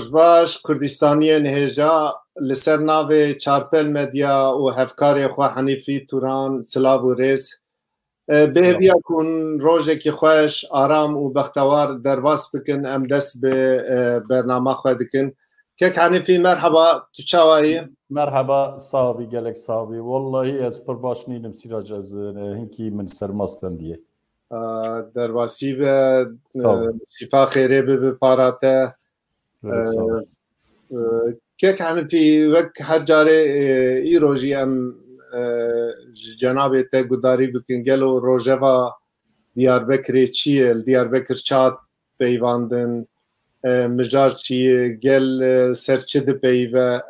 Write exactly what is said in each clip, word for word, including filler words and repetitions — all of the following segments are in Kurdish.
Rojbaş, Kurdistaniyên hêja, li ser navê Çarpel Medya û hevkarê xwe Henîfî Turan, silav û rêz. E, bi hêviya ku hûn rojekî xweş, aram û bextewar derbas bikin, em dest bi, e, bernama xwe dikin. Kek Henîfî, merheba, tu çawa yî? Merheba, sax bî, gelek sax bî. Wallahî ez pir baş nînim Sîrac, ez, e, hinkî min serma stendiyê. A, derbasî be, Sağ ol. E, şîfa xêrê bibe para te. Gelek sağ ol. E, e, Kek Henifî, wek her carê, e, îro jî em, e, ji cenabê te gudarî bikin. Gelo rojeva Diyarbekirê çi ye? Li Diyarbekir çi hat peyvandin? E, mijar çi ye? Gel, e, ser çi dipeyive?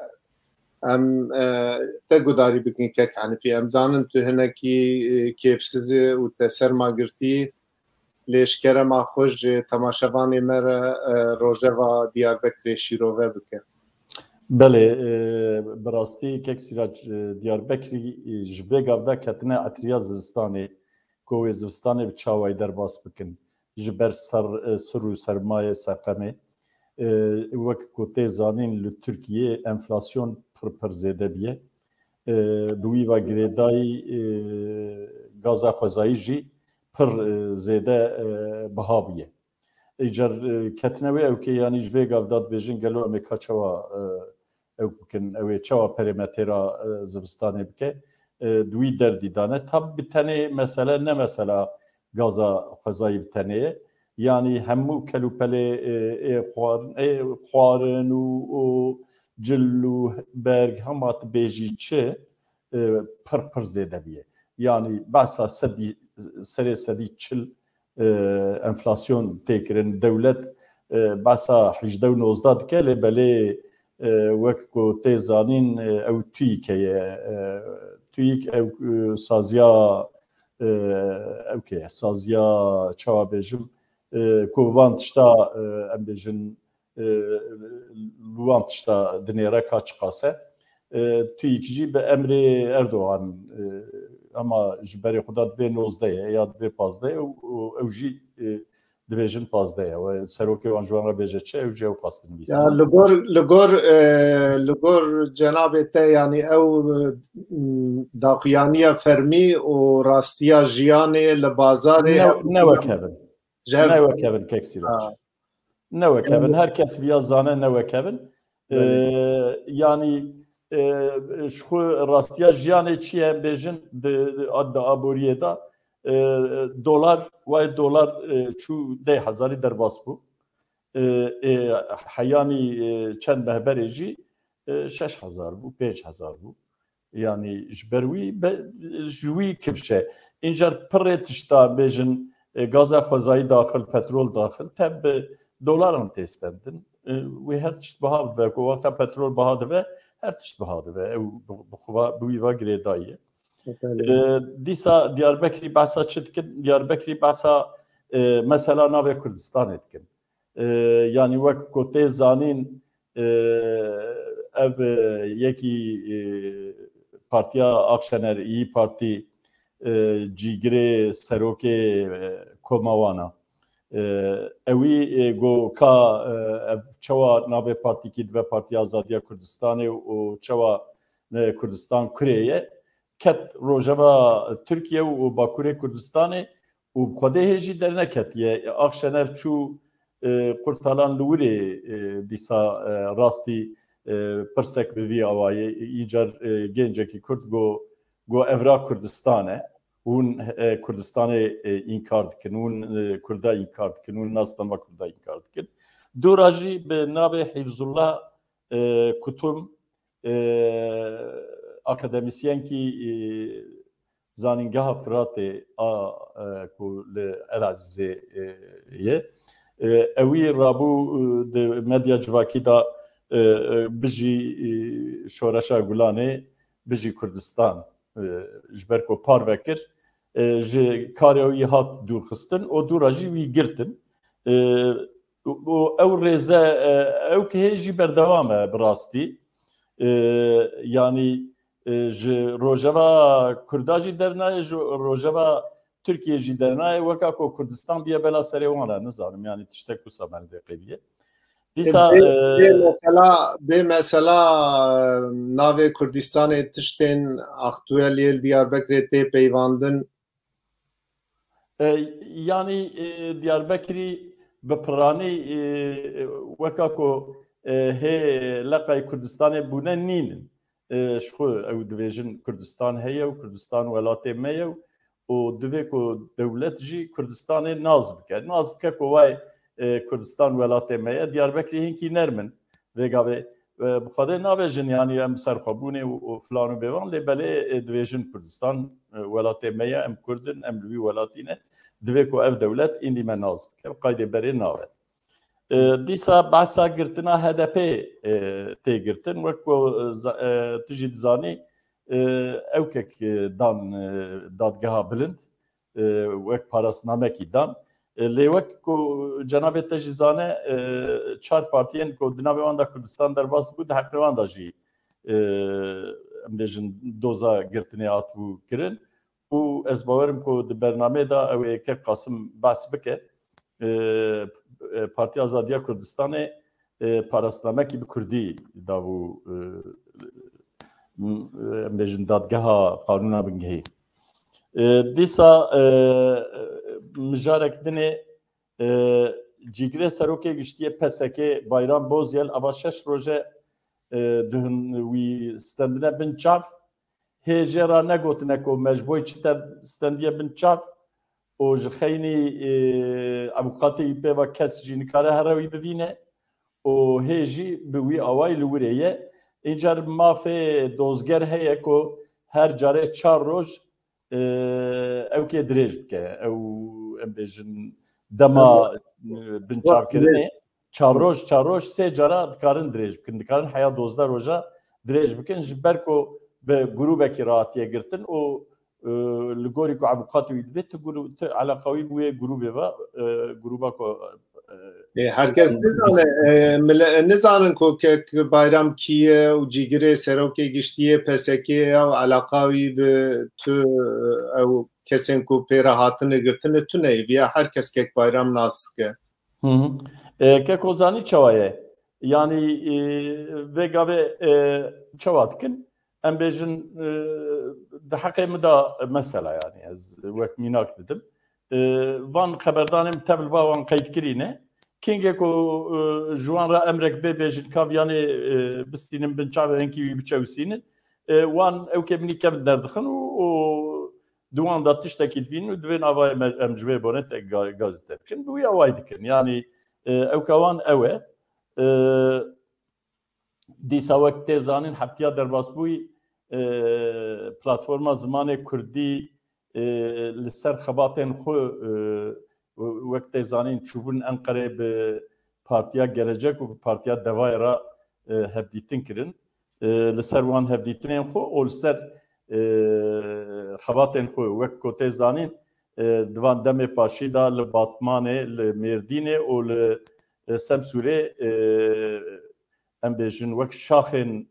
Em, e, te gudarî bikin kek Henifî. Em zanin tu hinekî, e, kêfsiz î û te serma girtî. Lê ji kerema xwe ji temaşevanê me re, e, rojeva Diyarbekirê şîrove bike. Belê, e, bi rastî kek Sîrac, e, Diyarbekirî, e, ji vê gavda ketine etriya zivistanê, ku wê zivistanê bi çawayî derbas bikin. Ji ber ser, e, sir û sermayê seqemê. E, wek ku tê zanîn li Tirkiyê enflasyon pir pir zêde bûye. E, bi wî ve girêdayî, e, gaza xwezayî jî pir, e, zêde, e, biha bûye. Îcar, e, ketine wê ewkê, yanî ji vê gavda dibêjin gelo em ê ka çawa, e, ew bikin, ew ê çawa perê me têra, e, zivistanê bike, e, di wî derdî dane. Tab bi tenê mesele ne mesela gaza xwezayî bi tenê ye. Yanî hemû kelûpelê, e, ê xwarin, ê xwarin û, û cil û berg hema tu bêjî çi, e, pir pir zêde bûye. Yanî behsa sedî, serê sedî çil, e, enflasyon tê kirin. Dewlet, e, behsa hejdeh û nozdeh dike, lê belê, e, wek ku tê zanîn, e, ew TÜİK heye. E, TÜİK ew, e, saziya, e, ew kê ye, saziya çawa bêjim, e, ku van tişta, e, em bêjin, e, li wan tişta dinêre ka çiqas e. E, TÜİK jî bi emrê Erdogan, e, ama ji berê xwe da divê nozdeh ye ya divê pazdeh ye û, û ew jî, e, dibêjin pazdeh ye. We serokê wan ji wan re bêje çi, ew jî ew qas dinivîsin. Ya, li gor, li gor, e, li gor cenabê te, yanî ew, e, daxuyaniya fermî û rastiya jiyanê li bazarê Ne, ne wek hev in. Ji hev Ne wek hev in kek Sîrac. Ha. Ne wek hev in. Belê. Her kes viya zane ne wek hev in. Belê. Ee, yanî, e, ji xwe rastiya jiyanê çi ye em bêjin di, di, di aboriyê de, e, dolar, wayê dolar, e, çû deh hezarî derbas bû. E, e, heyanî, e, çend meh berê jî, e, şeş hezar bû, pênc hezar bû. Yanî ji ber wî be, ji wî kifş e. Încar pirê tişta bêjin, e, gaza xwezayî daxil, petrol daxil, tev bi dolaran tê stendin. E, wê her tişt biha bibe, ku wexta petrol biha dibe, her tişt biha dibe. Ew bi, bi xwe, bi wî ve girêdayî ye. Belê. E, dîsa Diyarbekirî behsa çi dikin? Diyarbekirî behsa, e, mesela navê Kurdistanê dikin. E, yanî wek ku tê zanîn, e, ev, e, yekî, e, partiya Akşener, İYİ Parti, e, cîgirê serokê, e, koma wan a. E, ewî, e, got ka, e, ev çawa navê partîkî dibe Partiya Azadiya Kurdistanê û çawa, e, Kurdistan kurê ye. Ket rojeva Tirkiye û Bakurê Kurdistanê û bi Xwedê hê jî derneketiye. Akşener çû, e, Kurtalan li wirê, e, dîsa, e, rastî, e, pirsek bi vî awayê. Îcar, e, gencekî Kurd got, got ev ra Kurdistan e. Hûn, e, Kurdistanê, e, înkar dikin, hûn, e, Kurda înkar dikin, hûn nasnama Kurda înkar dikin. Dora jî bi navê Hîfzullah, e, Kutum, e, akademîsyenkî, e, Zanîngeha Firatê a, e, ku li Elazizê, e, ye. E, ewî rabû, e, di medya civakî de, e, e, bijî, e, Şoreşa Gulanê, bijî Kurdistan, e, ji ber ku parve kir, e, ji karê wî hat dûrxistin û dûra jî wî girtin. E, û ew rêze, e, ew kihê jî berdewam e bi rastî. E, yanî, e, ji rojeva Kurda jî dernayê, ji rojeva Tirkiye jî dernayê, weka ku Kurdistan biye bela serê wan re, nizanim, yanî tiştek wisa mendê qêliye. Dîsa bê, bê mesela, bê mesela, e, navê Kurdistanê tiştên aktuel yê li Diyarbekirê tê peyvandin? E, yanî, e, Diyarbekirî bi piranî, e, weka ku, e, hê leqayê Kurdistanê bûne nînin. E, ji xwe ew dibêjin Kurdistan heye û Kurdistan welatê me ye û divê ku dewlet jî Kurdistanê nas bike. Nas bike ku vay, e, Kurdistan welatê me ye. Diyarbekirî hinkî nerm in. Vê gavê, e, bi Xwedê nabêjin, yanî em serxwebûnê û, û filan û bêvan, lê belê, e, dibêjin Kurdistan, e, welatê me ye, em Kurd in, em li wî welatî ne. Divê ku ev dewlet îndî me nas bike. Bi qaydê berê nabe. E, dîsa behsa girtina H D P, e, tê girtin. Wek ku, e, za-, e, tu jî dizanî, e, ewkek, e, dan, e, dadgeha bilind, e, wek parasnamekî dan. E, lê wek ku cenabê te jî zane, e, çar partiyên ku di navê wan de Kurdistan derbas bû, di heqê wan de jî, e, em bêjin doza girtinê hatibû kirin. Û ez bawerim ku di bernameyê de ew ê kek Qasim behs bike. E, e, Partiya Azadiya Kurdistanê, e, parasnamekî bi kurdî dabû, e, m-, em bêjin dadgeha qanûna bingehî. E, dîsa, e, mijarek dinê, e, cîgirê serokê giştiyê P S K Bayram Bozyel ava şeş roje, e, dihin wî stendine bin çav. Hê jê re negotine ku me ji bo çi te stendiye bin çav û ji xeynî, e, avûkatê wî pê ve kes jî nikare here wî bivîne û hê jî bi wî awayî li wir ê ye. Încar mafê dozger heye ku her carê çar roj, e, ew kê dirêj bike. Ew, em bêjin, dema, e, binçavkirinê. Çar roj, çar roj sê cara dikarin dirêj bikin. Dikarin heya dozdeh roja dirêj bikin. Ji ber ku bi grûbekî re hatiye girtin û, e, li gorî ku avûkatê wî divê tu grû-, tu eleqa wî bi wê grûbê ve, e, grûba ku, e, Ê, herkes nizane, e, mile-, nizanin ku kek Bayram kî ye û cîgirê serokê giştî yê P S K'ê ye û eleqa wî bi tu, e, ew kesên ku pê re hatine girtine tune ye. Viya her kes kek Bayram nas dike. Hı hı. E, kek Ozanî çawa ye? Yanî, e, vê gavê, e, çawa dikin? Em bêjin, e, di heqê min de mesela, yanî ez wek mînak didim. E, van xeberdanên bi tevliba wan qeyd kirî ne. Kengê ku, e, ji wan re emrek bê bêjin ka viyanê, e, bistînin bin çavê hinkî wî biçewsînin. E, wan ew kê minî kevin derdixin û, û di wan de tiştekî divînin û divê navayê me, em ji vê bone te ga-, gazî te dikin. Bi wî awayî dikin. Yanî, e, ewka wan ew e. E, dîsa wek tê zanîn heftiya derbasbûyî, e, platforma zimanê kurdî, e, li ser xebatên xwe, e, wek tê zanîn çûbûn Enqerê bi Partiya Gelecek û bi Partiya Devayê re, e, hevdîtin kirin. E, li ser wan hevdîtinên xwe û li ser, e, xebatên xwe wek ku tê zanîn, e, di van demê paşî de li Batmanê, li Mêrdînê û li, e, Semsûrê, e, em bêjin wek şaxên,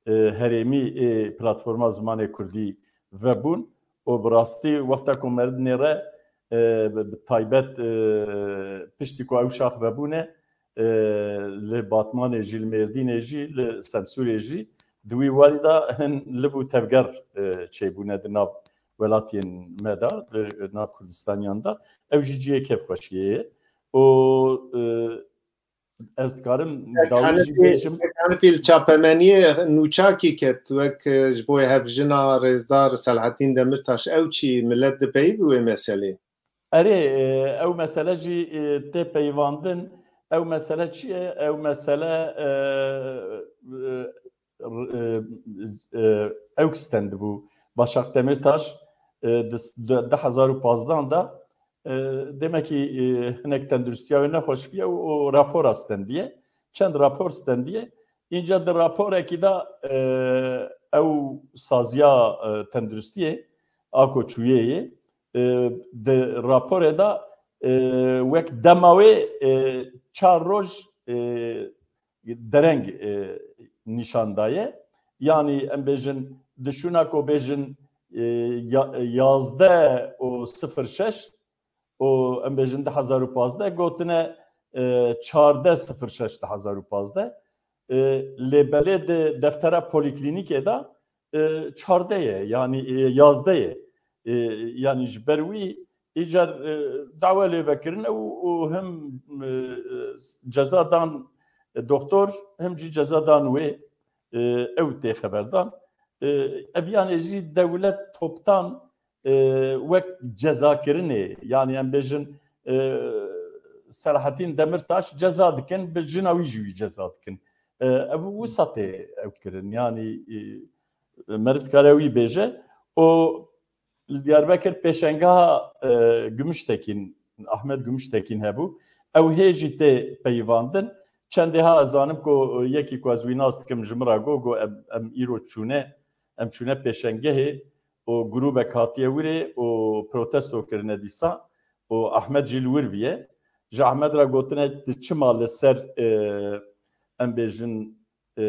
e, herêmî ê Platforma Zimanê Kurdî vebûn û bi rastî wexta ku merdinê re, e, bi, bi taybet, e, piştî ku ew şax vebûne, e, li Batmanê jî, li Mêrdînê jî, li Semsûrê jî, di wî warî de hin liv û tevger, e, çêbûne di nav welatiyên me de, di nav Kurdistaniyan de. Ew jî cihê kêfxweşiyê ye. Û, e, ez dikarim dawî jî bêjim. Kek Hanifî, li çapemeniyê nûçakî ket, wek, e, ji bo hevjina rêzdar Selahattin Demirtaş, ew çi, millet dipeyivî wê meselê? Erê, e, ew mesele jî, e, tê peyivandin. Ew mesele çi ye? Ew mesele, e, e, e, e, ew stendibû. Başak Demirtaş, e, di, di, du hezar û pazdeh de, e, demekî, e, hinek tenduristiya wê nexweş bûye û, û rapora stendiye. Çend rapor stendiye. Înca di raporekî de, e, ew saziya, e, tenduristiyê a ku çûyê yê, e, di raporê de, e, wek dema wê, e, çar roj, e, dereng, e, nîşan daye. Yanî em bêjin di şûna ku bêjin, e, ya-, yazdeh û sifir şeş û em bêjin du hezar û pazdeh gotine, e, çardeh sifir şeş du hezar û pazdeh. E, lê belê di deftera polîklînîkê de, e, çardeh ye, yanî, e, yazdeh ye. E, yanî ji ber wî îcar, e, dawa lê vekirin û, û him, e, ceza dan, e, doktor, him jî ceza dan wê, e, ew tê xeberdan. E, ev yanê jî dewlet toptan, e, wek cezakirinê, yanî em bêjin, e, Selahattin Demirtaş ceza dikin, bi jina wî jî wî ceza dikin. E, ev wisa tê ew kirin, yanî, e, meriv dikare wî bêje. Û li Diyarbekir pêşengeha, e, Gümüştekin, Ahmet Gümüştekin hebû. Ew hê jî tê peyivandin. Çendê ha ez zanim ku yekî ku ez wî nas dikim ji min re got, got, em, em îro çûne, em çûne pêşengehê û grûbek hatiye wirê û protesto kirine dîsa û Ahmet jî li wir viye. Ji Ahmet re gotine, tu çima li ser, e, em bêjin, e,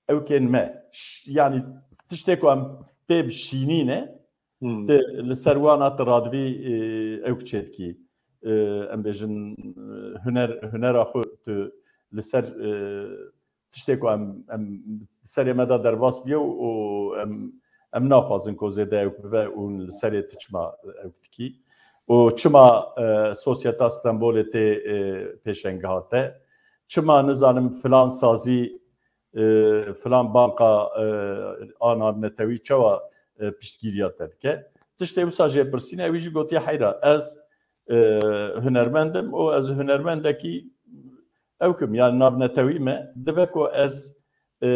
ewkên me, ş-, yanî tiştê ku em pê bişînîne, Hmm. tu li ser wana tu radivî, e, ewk çêdikî. E, em bêjin, e, huner, hunera xwe tu li ser, e, tiştê ku em, em serê me de derbas bûye û em, em naxwazin ku zêde ewk bibe û li serê tu çima ewk dikî. Û çima, e, Sosyeta Stenbolê tê, e, pêşengeha te? Çima nizanim filan sazî, e, filan banka, e, a navnetewî çawa, e, piştgiriya te dike? Tiştê wisa jê pirsîne, wî jî gotiye, heyra, ez, e, hunermend im û ez hunermendekî ewk im, yani navnetewî me. Dibe ku ez, e,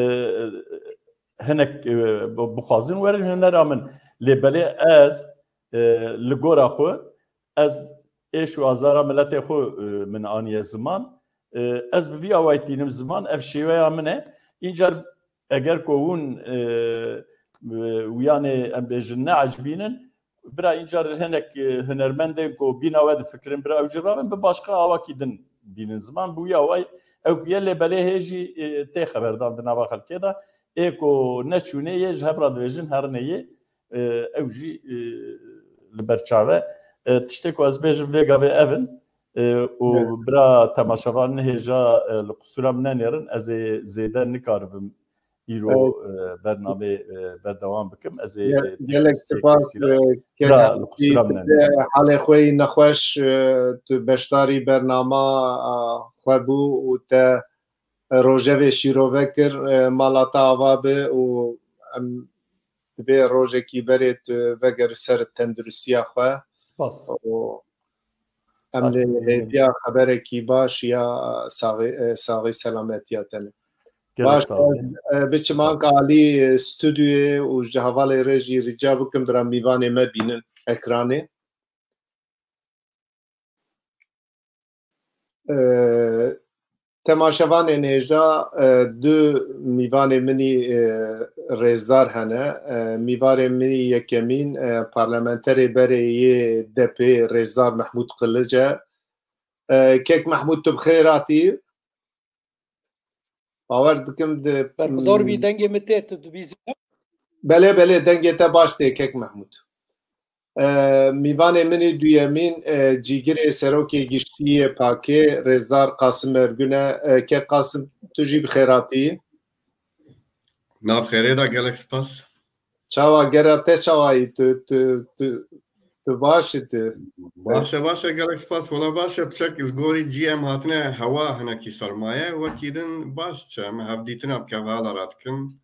hinek, e, bixwazin werin hunera min. Lê belê ez, e, li gora xwe, ez êş û azara miletê xwe, e, min aniye ziman. E, ez bi vî awayî tînim ziman, ev şêweya min e. Încar eger ku hûn, e, e, wiyanê em bêjin neecibînin, bira încar hinek, e, hunermendên ku bîna we difikirin, bira ew jî rabin, bi başqa awakî din bînin ziman. Bi wî awayî ew bûye, lê belê hê jî, e, tê xeberdan di nava xelkê de. Ê ku neçûnê yê ji hev re dibêjin herinê yê, e, ew jî, e, li ber çav e. E, tiştê ku ez bêjim vê gavê ev in, e, û Evet. bira temaşevan nihêja, e, li qisûra min nenêrin, ez ê zêde nikaribim îro, Evet. e, bernamê, e, berdewam bikim. Ez ê, Ge-, e, gelek tiştê spas, pêşkêşkira. e, Bira, Kek li qisûra min tu nenêrin. Halê xwe yî nexweş, e, tu beşdarî bernama, a, xwe bû û te rojevê şîrove kir, e, mala te ava be û em dibê rojekî berê tu vegerî ser tenduristiya xwe. Spas. Û em Baş. Lê hêviya xeberekî baş ya saxî, e, saxî selametiya te ne. Gelek Baş, sağ ol. Ez, e, biçim anka alî stûdyoyê û ji hevalê re jî rica bikim bira mîvanê me bînin ekranê. E, temaşevanên hêja, e, du mîvanê min î, e, rêzdar hene. E, mîvanê min î yekemîn, e, parlamenterê berê yê D P rêzdar Mehmûd Qilic e. E, Kek Mehmûd, tu bi xêr hatî. Bawer dikim di Berxudar bî, dengê min tê, tu dibî zî. Belê, belê, dengê te baş tê, Kek Mehmûd. E, mîvanê min î duyemîn, e, cîgirê serokê giştî yê pakê, rêzdar Qasim Ergün e. E, Kek Qasim, tu jî bi xêr hatî. Nav xêrê de, gelek spas. Çawa gera te çawa yî? Tu, tu, tu, tu baş î tu? Baş e, baş e, gelek spas. Wela baş e, piçek li gorî cî em hatine hewa hinekî sermaye, wekî din baş çi? Em hevdîtina bi kevhala re dikin.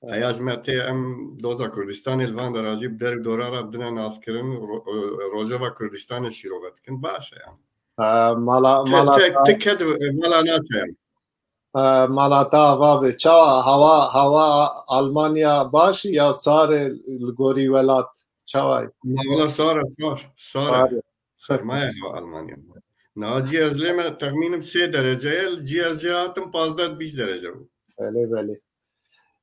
Evet. Heya ji me tê em doza Kurdistanê li van derajî bi der û dora re dine naskirin, ro-, e, rojeva Kurdistanê şîrove dikin. Baş e yani. E, mala, Te, mala te, ta- ti ked mala naçe yani. E, mala te ava be. Çawa hewa, hewa Almanya baş ya sar e li gorî welat? Çawa ye? Ma wela sar e, sar. Sar e. Sar e. Sermaye hewa Almanya. Na cî ez lê me texmînim sê derece ye, li cî ez jê hatim pazdeh bîst derece bû. Belê, belê.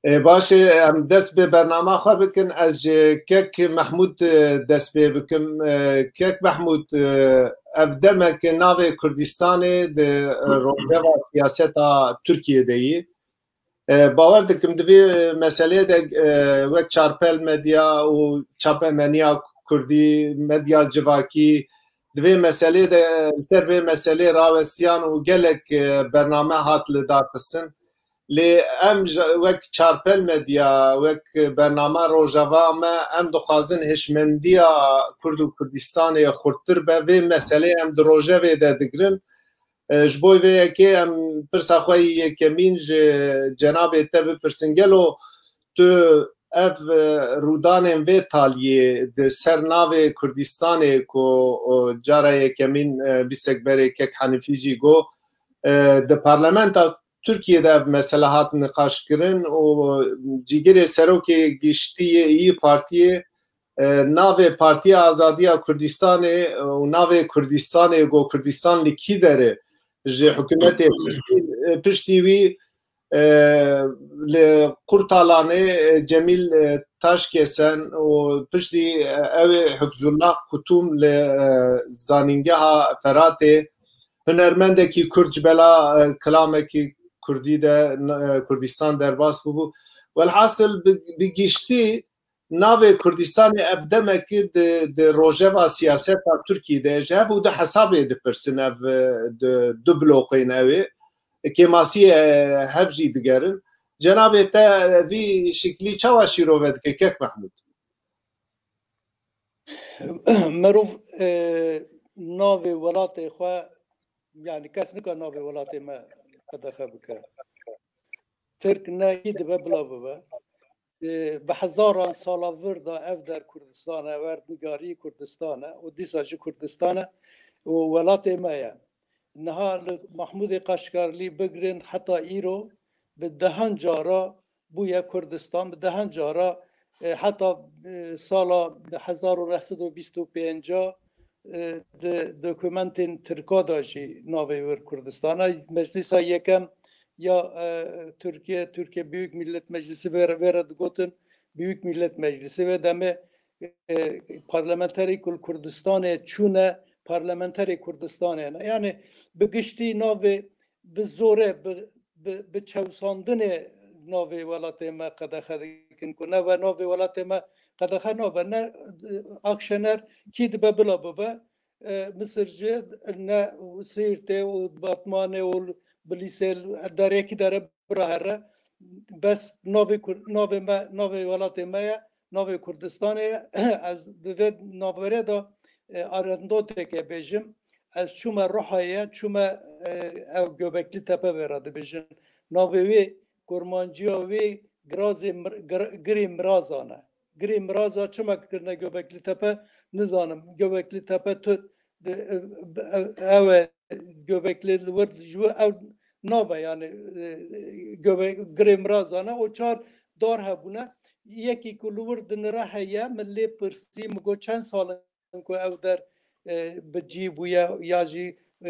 E, baş e, em dest bi bernama xwe bikin. Ez ji Kek Mehmûd, e, dest pê bikim. E, Kek Mehmûd, e, ev demek navê Kurdistanê di, e, rojeva siyaseta Tirkiyê de yî. E, bawer dikim di vê meseleyê de, e, wek Çarpel Medya û çapemeniya Kurdî, medya civakî, di vê meselê de, li ser vê meselê rawestiyan û gelek, e, bername hat li dar xistin. Lê em ji, wek Çarpel Medya, wek bername Rojava me, em dixwazin hişmendiya Kurd û Kurdistanê xurttir be. Vê meselê em di rojevê de digirin. E, ji bo vê yekê em pirsa xwe yê yekemîn ji cenabê te bipirsin. Gelo tu ev, e, rûdanên vê taliyê di ser navê Kurdistanê ku, o, cara yekemîn, e, bîstek berê kek Hanîfî jî got, e, di parlamenta Tirkiyê de ev mesele hat niqaşkirin û cîgirê serokê giştî yê yî partiyê, e, navê Partiya Azadiya Kurdistanê û navê Kurdistanê got Kurdistan li kî derê ji hikûmetê piştî, e, piştî wî, e, li Qurtalanê, e, Cemîl, e, Taşkesen û piştî, e, ew ê Hifzullah Kutum li, e, Zanîngeha Feratê hunermendekî Kurd ji bela, e, kilamekî Kurdî de, e, Kurdistan derbas bûbû. Welhasil bi, bi giştî navê Kurdistanê ev demekî di, di rojeva siyaseta Tirkiyê de ji hev û du hesabê dipirsin ev, e, di, du bloqên ew ê. Kêmasiyê, e, hev jî digerin. Cenabê te, e, vî şiklî çawa şîrove dike kek Mehmûd? Merov, e, navê welatê xwe, yani kes nika navê welatê me qedexe bike. Tirk ne, kî dibe bila bibe. E, bi hezaran sala vir de ev der Kurdistan e, ev erdnigarî Kurdistan e û dîsa jî Kurdistan e û welatê me ye. Niha li Mahmûdê Qaşkarlî bigirin heta îro bi dehan cara bûye Kurdistan, bi dehan cara, e, heta, e, sala hezar û neh sed û bîst û pênc, e, di dokumentên Tirka de jî navê wir Kurdistan e. Meclisa yekem ya, e, Tirkiye, Türkiye Büyük Millet Meclisi vê re, vê re digotin Büyük Millet Meclisi, vê demê, e, parlamenterê ku li Kurdistanê çûne, parlamenterê Kurdistanê ne. Yani bi giştî navê bi zorê, bi, bi, bi çewsandinê navê welatê me qedexe dikin ku neve navê welatê me qedexe nabe. Ne, e, Akşener kî dibe bila bibe, e, Misir jî ne Siirtê û Batmanê û Bilîsê derekî dere bira here. Bes navê Kur-, navê me, navê welatê me ye, navê Kurdistanê ye. Ez di vê navberê de, e, anekdoteke bêjim. Ez çûme Ruhayê, çûme, e, ew Göbekli Tepe vê re dibêjin. Navê wê, kurmanciya wê Girazê Mir-, Gir-, Girê Mirazan e. Girê Miraza çima kirine Göbekli Tepe, nizanim. Göbekli Tepe tu, de, e, e, ew e, Göbekli li wir ji wir ew nabe, yani, e, Göbe-, Girê Mirazan e. O çar dar hebûne. Yekî ku li wir dinire heye, min lê pirsî, min got çend sal in ku ew der, e, bi cî bûye ya jî, e,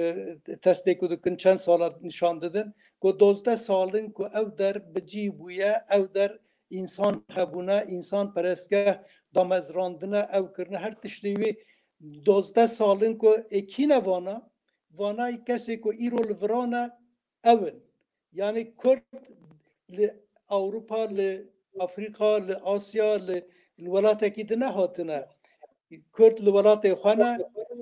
testê ku dikin çend sala nîşan didin. Ku dozdeh sal in ku ew der bi cî bûye, ew der însan hebûne, însan perestgeh damezrandine, ew kirine, her tiştê wî dozdeh sal in ku ê kî ne vana, vana kesê ku îro li viran e, ew in. Yani Kurd li Ewropa, li Afrîka, li Asya, li, li welatekî di nehatine. Kurd li welatê xwe ne,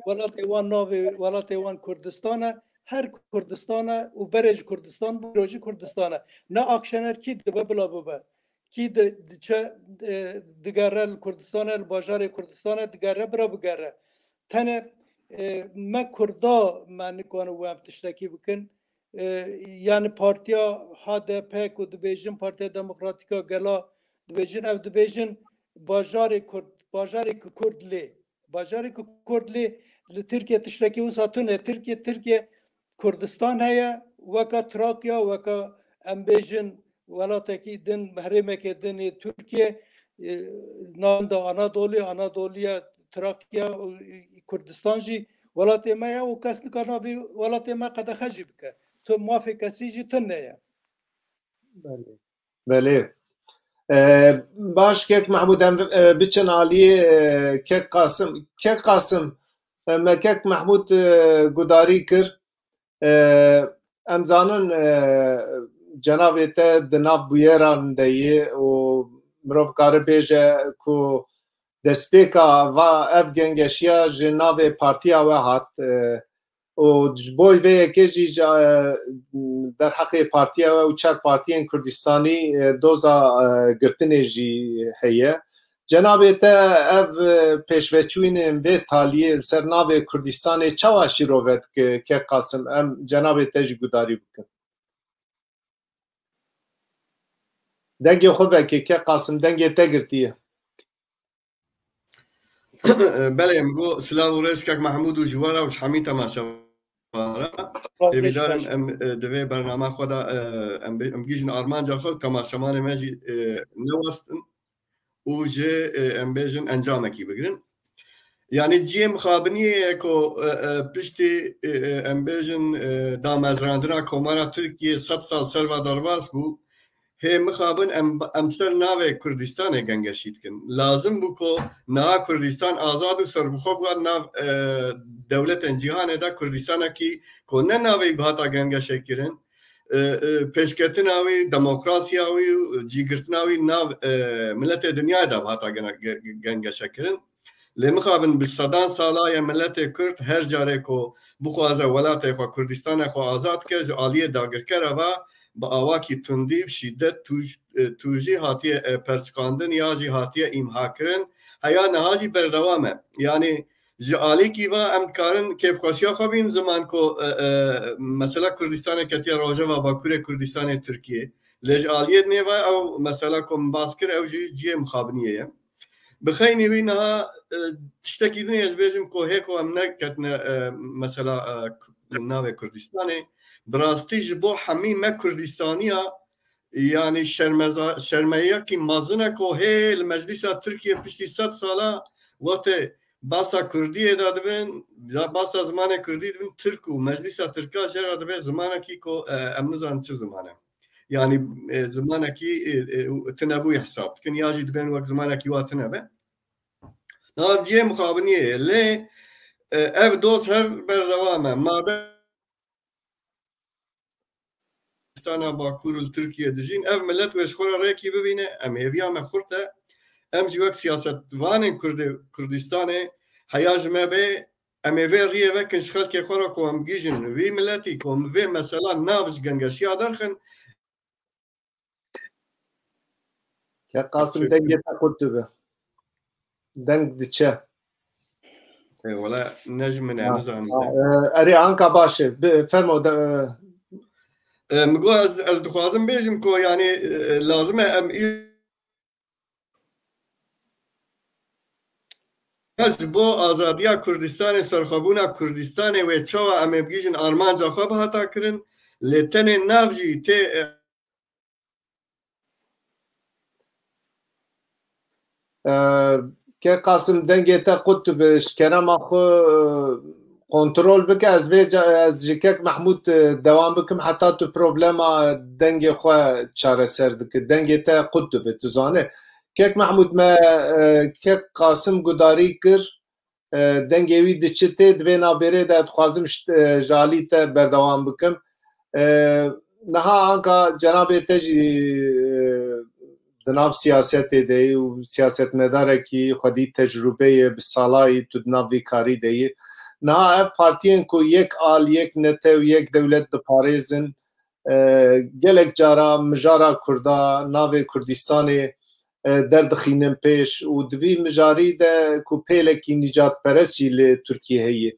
welatê wan navê, welatê wan Kurdistan e, her Kurdistan e û berê ji Kurdistan bû, îro jî Kurdistan e. Ne Akşener kî dibe bila bibe. Kî di-, diçe, e, digere li Kurdistanê, li bajarê Kurdistanê digere, bira bigere. Tenê, e, me Kurda me nikane wê em tiştekî bikin. E, yani partiya H D P ku dibêjin, Partiya Demokratîk a Gela dibêjin, ew dibêjin bajarê Kurd, bajarê ku Kurd lê. Bajarê ku Kurd lê li Tirkiye tiştekî wisa tune. Tirkiye, Tirkiye Kurdistan heye, weka Trakya, weka em bêjin welatekî din, herêmeke din ê Tirkiye, e, navenda Anadolî, Anadoliya Trakya û Kurdistan jî welatê me ye û kes nika navê welatê me qedexe jî bike. Tu mafê kesî jî tune ye. Belê. Belê. E, baş kek Mehmûd, em, e, biçin aliyê, e, kek Qasim. Kek Qasim, e, me kek Mehmûd, e, gudarî kir. E, em zanin, e, cenabê te di nav bûyeran de yê û mirov kare bêje ku Destpêka va ev gengeşiya ji navê partiya we hat, e, û ji bo vê yekê jî ji, e, derheqê partiya we û çar partiyên Kurdistanî, e, doza, e, girtinê jî heye. Cenabê te ev, e, pêşveçûyînên vê taliyê li ser navê Kurdistanê çawa şîrove dike, Kek Qasim? Em cenabê te jî gudarî bikin. Dengê xwe veke, Kek Qasim, dengê te girtiye. Belê, em go silav û rêz kek Mehmûd û ji we re û ji hemî temaşevana. Hêvîdar im em, e, di vê bername xwe de, e, em bê-, em bigihîjin armanca xwe û temaşevanê me jî, e, newestin û ji, e, em bêjin encamekî bigirin. Yanî cihê mixabiniyê ye ku, e, e, piştî, e, e, em bêjin, e, damezrandina Komara Tirkiye sed sal ser va derbas bû. Hê mixabin em, em ser navê Kurdistanê gengeşî dikin. Lazim bû ku niha Kurdistan azad û serbixwe bû nav, e, dewletên cîhanê de Kurdistanekî ku ne navê wî bihata gengeşekirin, e, e, pêşketina wî, demokrasiya wî, cîgirtina wî nav, e, miletê dinyayê de bihata gene-, ge-, gengeşekirin. Lê mixabin bi sedan sala ye miletê Kurd her carê ku bixwaze welatê xwe, Kurdistanê xwe azad ke, ji aliyê dagirkera ve bi awakî tundî û şîdet tûj-, e, tûjî hatiye, e, perçiqandin ya jî hatiye îmhakirin. Heya niha jî berdewam e. Yanî ji alîkî ve em dikarin kêfxweşiya xwe bînin ziman ku, e, e, mesela Kurdistanê ketiye rojeva Bakurê Kurdistanê Tirkiye. Lê ji aliyê dinê ve ew mesela ku min bas kir, ew jî cihê mixabiniyê ye. Bi xeynî wî niha, e, tiştekî din ez bêjim ku hê ku em neketine, e, mesela, e, navê Kurdistanê, bi rastî ji bo hemî me Kurdistaniya, yanî şermeza-, şermeyekî mezin e ku hê li Meclîsa Tirkiye piştî sed sala wextê basa Kurdiyê de dibin, ya basa zimanê Kurdî dibin, Tirk û Meclîsa Tirka jê re dibe zimanekî ku, e, em nizanin çi ziman e. Yanî, e, zimanekî, e, e, tunebûyî hesab dikin ya jî dibên wek zimanekî wa tune be. Niha cihê mixabiniyê ye. Lê, e, ev doz her berdewam e. Madem Kurdistana Bakur li Tirkiye dijîn, ev milet wê ji xwe re rêkî bibîne, em hêviya me xurt e. Em jî wek siyasetvanên Kurdê-, Kurdistanê heya ji me bê, em ê vê riyê vekin ji xelkê xwe re ku em bigihîjin vî miletî ku em vê mesela nav ji gengeşiya derxin. Kek Qasim, dengê te qut dibe. Deng diçe. E, wala ne ji min e, ha, nizanim ha, te. E, erê, anka baş e. Bi-, fermo de, e. E, min got ez, ez dixwazim bêjim ku, yanî, e, lazim e em î-, ji bo azadiya Kurdistanê, serxwebûna Kurdistanê wê çawa em ê bigihîjin armanca xwe bihata kirin, lê tenê nav jî tê, e, E, Kek Qasim, dengê te qut dibe, ji kerema xwe, e, kontrol bike. Ez vê ca-, ez ji Kek Mehmûd, e, dewam bikim heta tu problema dengê xwe çareser dike. Dengê te qut dibe, tu zane. Kek Mehmûd, me, e, Kek Qasim gudarî kir. E, dengê wî diçitê, di vê navbêrê de dixwazim ji, e, ji alî te berdewam bikim. E, niha anka cenabê te jî, e, di nav siyasetê de yî û siyasetmedarekî xwedî tecrûbe ye, bi sala yî tu di nav vî karî de yî. Niha ev partiyên ku yek al, yek netew, yek dewlet diparêzin, e, gelek cara mijara Kurda, navê Kurdistanê, e, derdixînin pêş û di vî mijarî de ku pêlekî nîcatperest jî li Tirkiyê heye.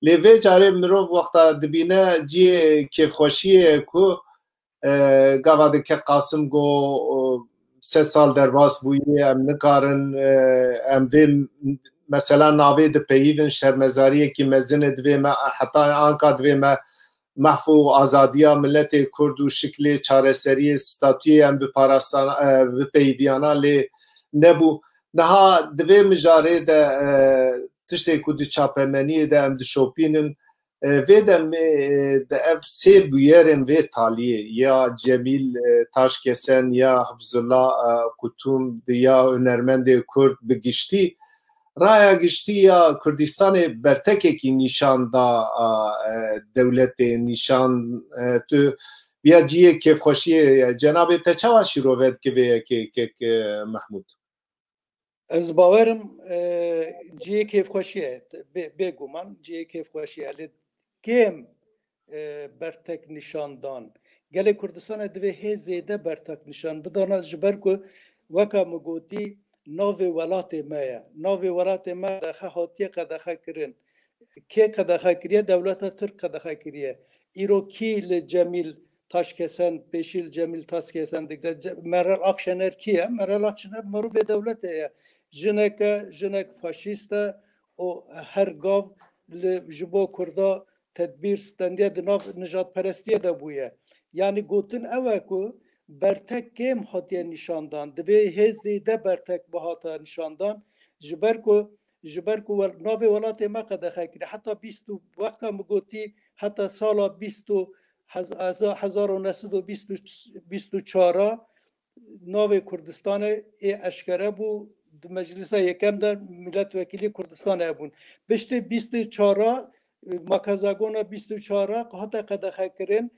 Lê vê carê mirov wexta dibîne cihê kêfxweşiyê ye ku, e, gava di Kek Qasim got, e, sed sal derbas bûye, em nikarin, e, em vê mesela navê dipeyivin, şermezariyekî mezin e, divê me heta anka divê me mehf û azadiya miletê Kurd û şiklê çareseriyê, statuyê em bi parastan-, e, bipeyiviyana lê nebû. Niha di vê mijarê de, e, tiştê ku di çapemeniyê de em dişopînin, e, vê demê, e, de ev sê bûyerên vê taliyê ya Cemîl, e, Taşkesen, ya Hifzullah, e, Kutum, ya hunermendê Kurd bi giştî, raya giştî ya Kurdistanê bertekekî nîşan da, a, e, dewletê, nîşan, e, tu ya cihê kêfxweşiyê ye. Cenabê te çawa şîrove dike vê yekê, Kek, e, Mehmûd? Ez bawerim, e, cihê kêfxweşiyê ye. Bê, bêguman cihê kêfxweşiyê ye. Lê kêm, e, bertek nîşan dan. Gelê Kurdistanê divê hê zêde bertek nîşan bidana, ji ber ku weka min gotî navê welatê me ye. Navê welatê me qedexe hatiye qedexe kirin. Kê qedexe kiriye? Dewleta Tirk qedexe kiriye. Îro kî li Cemîl Taşkesen, pêşî li Cemîl Taşkesen digre? Ce-, Meral Akşener kî ye? Meral Akşener merûvê dewletê ye. Jinek e, jinek faşîst e û her gav li, ji bo Kurda tedbîr stendiye, di nav nijadperestiyê de bûye. Yanî gotin ew e ku bertek kêm hatiye nîşandan. Divê hê zêde bertek bihata nîşandan. Ji ber ku, ji ber ku wel-, navê welatê me qedexe kiriye. Heta bîst û, wexta min gotî, heta sala bîst û hez-, heza-, hezar û neh sed û bîst û, bîst û çar a navê Kurdistanê ê eşkere bû. Di Meclisa Yekem de milletvekilî Kurdistanê hebûn. Piştî bîst û çar a, e, makazagona bîst û çar a hate qedexe kirin.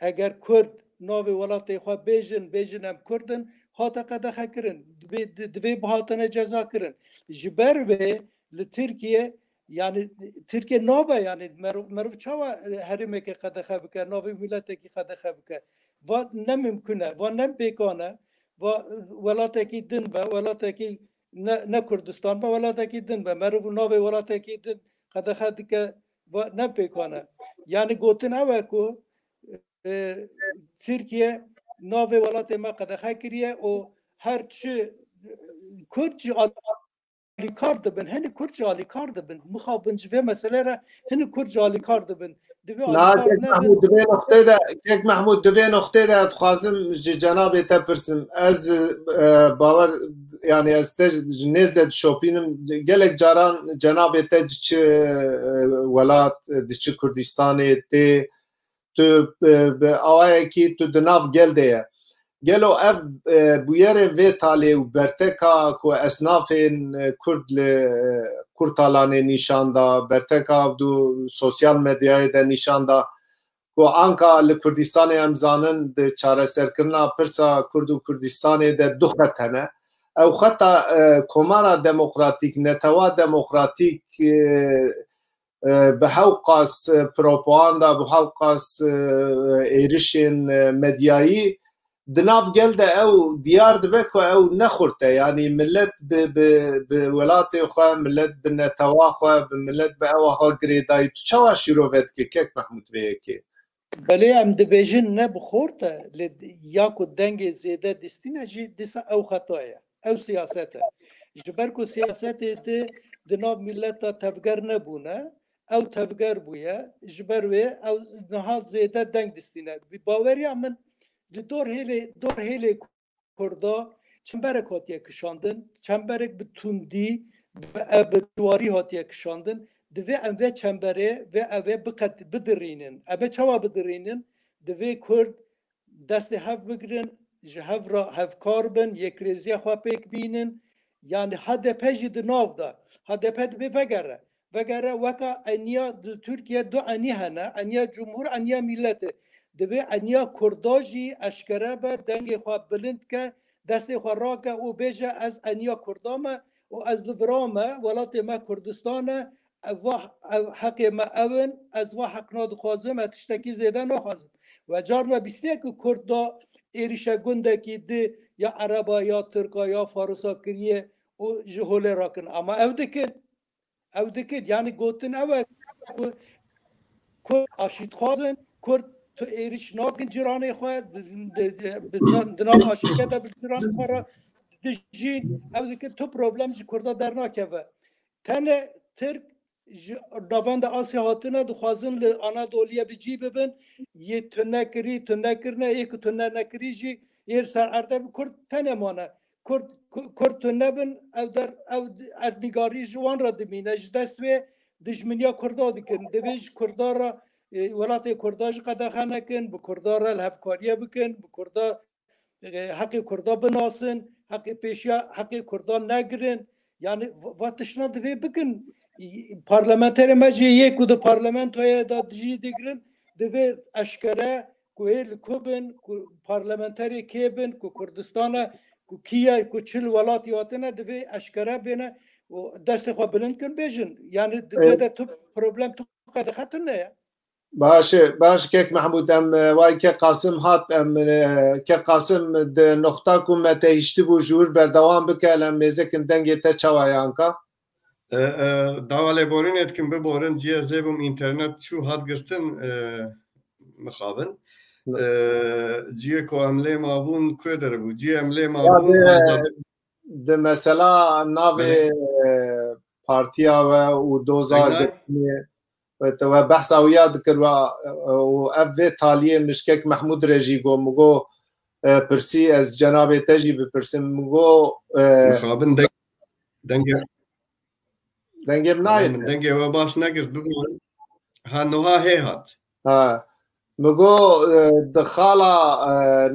Eger Kurd navê welatê xwe bêjin, bêjin em Kurd in, hate qedexe kirin. Divê, di-, divê bihatine ceza kirin. Ji ber vê li Tirkiye, yanî Tirkiye nabe, yanî merov, merov çawa herêmekê qedexe bike, navê miletekî qedexe bike? Va ne mimkun e, va ne pêkan e, va welatekî din be, welatekî ne, ne Kurdistan be, welatekî din be. Merov navê welatekî din qedexe dike, va ne pêkan e. Yanî gotin ew e ku, e, Tirkiye navê welatê me qedexe kiriye û her çi Kurd jî alîkar dibin, hinî Kurd jî alîkar dibin. Mixabin ji vê meselê re hinî Kurd jî alîkar dibin. Divê Na, alîkar Kek nebin. Mehmûd, di vê noqtê de, Kek Mehmûd, di vê noqtê de dixwazim ji cenabê te pirsim. Ez, e, bawer, yanî ez te ji nêz de dişopînim. Gelek caran cenabê te diçi, e, welat, diçi Kurdistanê tê, tu, e, bi awayekî tu di nav gel de ye. Gelo ev, e, bûyerên vê talê û berteka ku esnafên, e, Kurd li, e, Kurtalanê nîşan da, berteka du sosyal medyayê de nîşan da ku anka li Kurdistanê em zanin di çareserkirina pirsa Kurd û Kurdistanê de du xet hene. Ew xeta, e, Komara Demokratîk, Netewa Demokratîk, e, e, bi hewqas, e, propaganda, bi hewqas, e, êrişên, e, medyayî di nav gel de ew diyar dibe ku ew ne xurt e. Yanî millet bi, bi, bi welatê xwe, millet bi netewa xwe, bi millet bi ew aha girêdayî. Tu çawa şîrove dike, Kek Mehmûd, vê yekê? Belê, em dibêjin ne bi xort e, lê ya ku dengê zêde distîne jî dîsa ew xeta ye. Ew siyaset e. Ji ber ku siyasetê te di nav millet de tevger nebûne, ew tevger bûye, ji ber wê ew niha zêde deng distîne. Bi baweriya min, di dor hêlê, dor hêlê Kurda çemberek hatiye kişandin, çemberek bi tundî, bi, bi ciwarî hatiye kişandin. Divê em vê çemberê, vê evê biqet-, bidirînin. Em ê çawa bidirînin? Divê Kurd destê hev bigirin, ji hev re hevkar bin, yekrêziya xwe pêk bînin. Yanî H D P jî di nav de. H D P divê vegere. Vegere weka eniya di Tirkiye du enî hene, eniya cumhur, eniya milletê. Divê eniya Kurda jî eşkere be, dengê xwe bilind ke, destê xwe rake û bêje, ez eniya Kurda me û ez li vira me, welatê me Kurdistan e, ev va, ev heqê me ew in, ez va heqna dixwazim, ez tiştekî zêde naxwazim. We carna bîstiye ku Kurda êrişe gundekî di ya Ereba, ya Tirka, ya Farisa kiriye û ji holê rakin. Ama ew dikin. Ew dikin. Yanî gotin ew e ku Kurd aşîtxwaz in, Kurd tu êrîş nakin cîranê xwe, di, di, di, di, di nav aşîtê de bi cîranê xwe re dijîn. Ew dikin tu problem ji Kurda dernakeve. Tenê Tirk ji navenda Asya hatine, dixwazin li Anadoliye bi cî bibin. Yê tune kirî, tune kirine, yê ku tune nekirî jî yê li ser erdê bi Kurd tenê mane. Kurd, Ku-, Kurd tune bin, ew der, ew erdnîgarî ji wan re dimîne. Ji dest wê dijminiya Kurda dikin. Divê ji Kurda re, e, welatê Kurda jî qedexe nekin, bi Kurda re li hevkariye bikin, bi Kurda, e, heqê Kurda binasin, heqê pêşiya, heqê Kurda negirin. Yani va, va tiştna divê bikin. Parlamenterê me jî yê ku di parlamentoyê de jî digirin, divê eşkere ku hê li ku bin, ku parlamenterê kê bin, ku Kurdistana, û kî ye ku çil welatî hatine, divê eşkere bêne û destê xwe bilind kin bêjin. Yani di vê de tu problem tu qedexe tune ye. Baş e, baş Kek Mehmûd, em, e, way Kek Qasim hat, em, e, Kek Qasim di noxta ku me te hiştibû ji wir berdewam bike, em mêzekin dengê te çawa ye anka? E, e, dawa lêborînê dikim, biborin, cihê ez ê bûm, înternet çû hat girtin, e, mixabin. E, cihê ku em lê mabûn, ku derê bû? Cihê em lê mabûn, di mesela navê, e, partiya we û doza girtinê, we te, we behsa wî ya dikir, we, e, û ev vê taliyê min ji Kek Mehmûd re jî got, min got, e, pirsî, ez cenabê te jî bipirsim, min got, e, mixabin deng-, dengê Dengê min nayê. Min dengê we baş negirt, biborin. Ha, nuha hê hat. Ha. Mi got, e, di xala, e,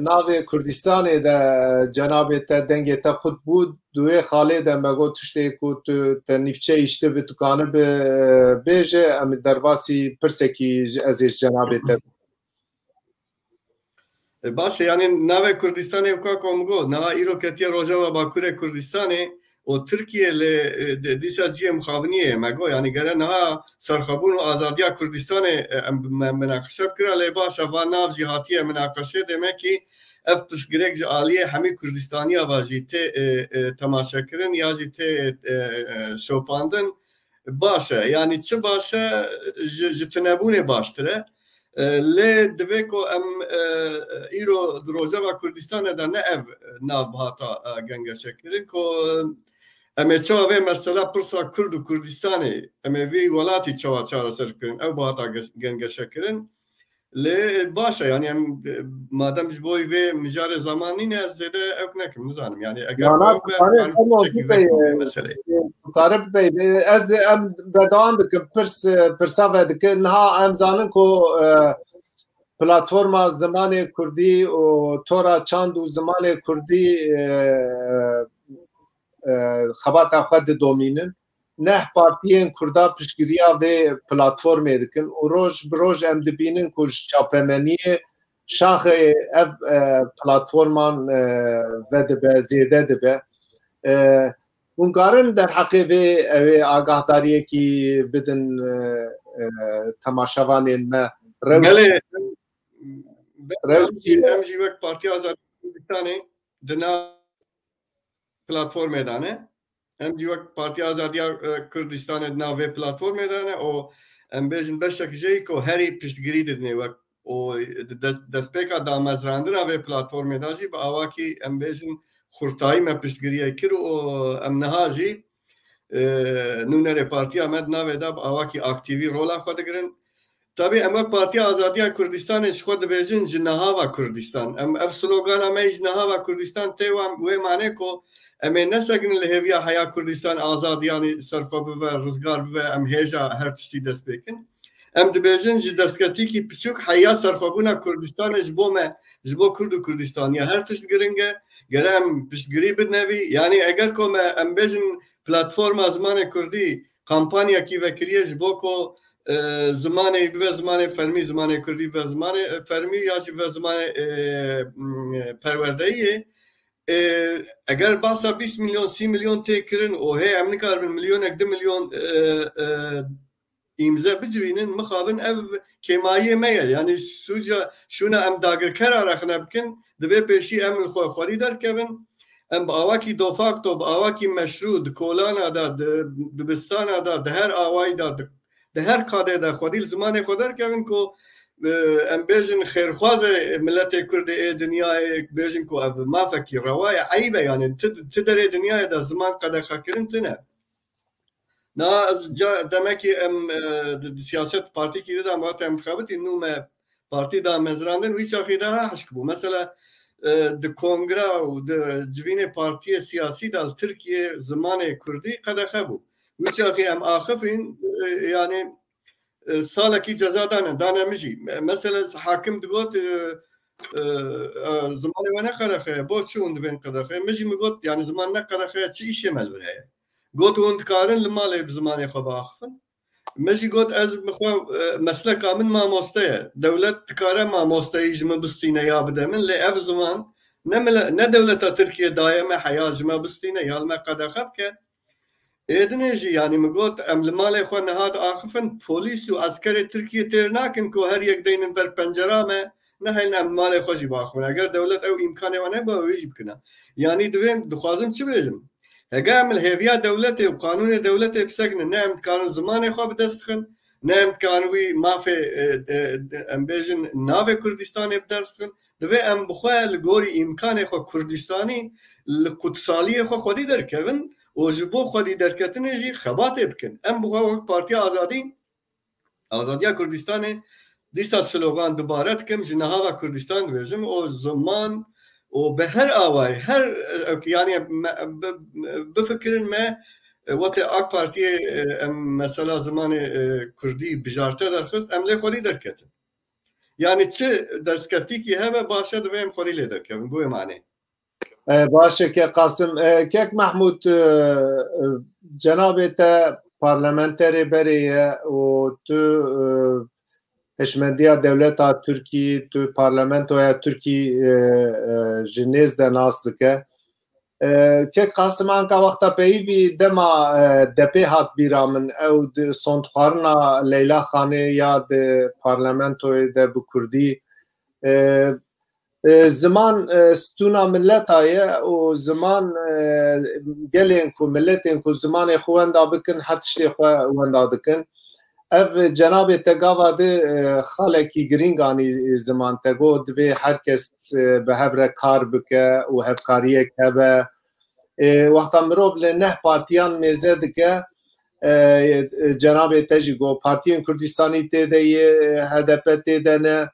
navê Kurdistanê de, e, cenabê te dengê te qut bû, di wê xalê de me got tiştê ku tu te nîvçe îşte bi tu kanibi, e, bêje, em derbasî pirsekî ji, ez ê ji cenabê te bikim. E, baş e, yani navê Kurdistanê weka ku em got, niha îro ketiye Rojava Bakurê Kurdistanê û Tirkiye lê, e, di-, dîsa cihê mixabiniyê ye, me got, yani gere niha serxwebûn û azadiya Kurdistanê, e, em, me, minaqeşe bikira, lê baş e, va nav jî hatiye minaqeşê, demek ki ev pirsgirêk ji aliyê hemî Kurdistaniya va jî tê, e, e, temaşekirin ya jî tê, e, e, şopandin. Baş e. Yani çi baş e, ji, ji tunebûnê baştir e. E, lê divê ku em, e, îro di Rojava Kurdistanê de ne ev nav bihata, e, gengeşekirin ku, e, em ê çawa vê mesela pirsa Kurd û Kurdistanê, em ê vî welatî çawa çareser kirin, ew bihata ge-, gengeşekirin. Lê baş e, yani em, madem ji bo vê mijarê zaman nîne, ez zêde ewk nekim, nizanim. Yani eger Mana, ew be, tu karî dikarim hemû tiştekî bibey, vê e, meseleyê. Tu karî bibey. E, ez, em berdewam dikim, pirs, e, pirsa vedikim. Niha em zanin ku, e, platforma zimanê kurdî û tora çand û zimanê kurdî, e, e, xebata xwe didomînin. Neh partiyên Kurda piştgiriya vê platformê dikin û roj bi roj em dibînin ku ji çapemeniyê şaxê ev, e, platforman, e, vedibe, zêde dibe. E, hûn karin derheqê vê ew ê agahdariyekî bidin, e, e, temaşevanên me? Rewş, Belê, belê, rewş em jî, em jî wek Partiya Azadî Kurdistanê di nav platformê de ne. Em jî wek Partiya Azadiya, e, Kurdistanê di nav vê platformê de ne û em bêjin beşek jê ku herî piştgirî didinê wek û di dest-, destpêka damezrandina vê platformê de jî bi awakî em bêjin xurtayî me piştgiriyê kir û em niha jî, e, nûnerê partiya me di navê de bi awakî aktîvî rola xwe digirin. Tabî em wek Partiya Azadiya Kurdistanê ji xwe dibêjin ji niha ve Kurdistan. Em ev slogana me ji niha ve Kurdistan tê wan wê manê ku em ê nesekinin li hêviya heya Kurdistan azad, yanî serxwe bibe, rizgar bibe, em hêja her tiştî dest pê kin. Em dibêjin ji destketîkî piçûk heya serxwebûna Kurdistanê ji bo me, ji bo Kurd û Kurdistaniya her tişt giring e. Gere em piştgirî bidine vî. Yanî eger ku me em bêjin platforma zimanê Kurdî kampanyakî vekiriye ji bo ku, e, zimanê bibe zimanê fermî, zimanê Kurdî bibe zimanê, e, fermî ya jî bibe zimanê, e, m, e, perwerdeyiyê. E, eger bahsa bîst milyon, sî milyon tê kirin û hê em nikaribin milyonek, du milyon, e, e, îmze bicivînin, mixabin ev kêmayiyê me ye. Yanî sûca şûna em dagirkera rexne bikin, divê pêşî em li xwe xwedî derkevin. Em bi awakî de facto, bi awakî meşrû, di kolana de, di dibistana de, di her awayî de, di, di her qadê de xwedî li zimanê xwe derkevin ku, e, em bêjin xêrxwazê miletê Kurdê ê dinyayê, bêjin ku ev mafekî rewa ye, eyb e, yanî ti, ti derê dinyayê de ziman qedexekirin tune. Niha ez ca demekî em, e, di, di siyaset partîkî de de em hate em dixebitîn, nû me partî da mezrandin, wî çaxî de ha hişk bû. Mesela, e, di kongra û di civînê partiyê siyasî de li Tirkiyê zimanê kurdî qedexe bû. Wî çaxî em axifîn, e, yanî, e, salekî ceza dane, dane min jî. Me-, mesela hakim digot, e, e, e, zimanê we ne qedexe ye, bo çi hûn dibên qedexe? Min jî min got, yanî ziman ne qedexe ye, çi îşê me li vir heye? Got, hûn dikarin li malê bi zimanê xwe biaxifin? Min jî got, ez bi xwe, e, mesleka min mamoste ye. Dewlet dikare mamosteyî ji min bistîne ya bide min, lê ev ziman Ne mile-, ne dewleta Tirkiye daye me heya ji me bistîne ya li me qedexe bike. Êdinê jî, yanî min got, em li malê xwe niha diaxifin, polîs û eskerê Tirkiye têr nakin ku her yek deynin ber pencera me, nehêlin em li malê xwe jî biaxifin. Eger dewlet ew îmkanê wan hebe, wê jî bikine. Yanî divê, dixwazim çi bêjim? Hege em li hêviya dewletê û qanûnê dewletê bisekinin, ne em dikarin zimanê xwe bi dest bixin, ne em dikarin wî mafê, e, e, em bêjin navê Kurdistanê bi dest bixin. Divê em bi xwe li gorî îmkanê xwe Kurdistanî li qutsaliyê xwe xwedî derkevin û ji bo xwedî derketinê jî xebatê bikin. Em bi xwe wek Partiya Azadî, Azadiya Kurdistanê, dîsa slogan dubare dikim, ji niha ve Kurdistan dibêjim û ziman û bi her awayî, her, e, yanî me, bi, bifikirin me, e, wetê AK Partiyê, e, em mesela zimanê, e, Kurdî bijarte derxist, em lê xwedî derketin. Yanî çi destkeftîkî hebe baş e, divê em xwedî lê derkevin. Bi wê manê. E, baş e, kek Qasim. E, kek Mehmûd, e, e, cenabê te parlamenterê berê ye û tu, e, hişmendiya dewleta Tirkî, tu parlamentoya Tirkî, e, e, ji nêz de nas dike. E, kek Qasim, anka wexta peyivî dema, e, depê hat bîra min, ew di sondxwarina Leyla Xanê ya di parlamentoyê de bi kurdî, e, e, ziman, e, stûna mileta ye û ziman, e, gelên ku, miletên ku zimanê xwe wenda bikin, her tiştê xwe wenda dikin. Ev cenabê te gava di, e, xalekî girîng anî ziman. Te got divê her kes, e, bi hev re kar bike û hevkariyek hebe. E, wexta mirov li neh partiyan mêze dike, e, e, cenabê te jî got, partiyên Kurdistanî tê de ye, H D P tê de ne.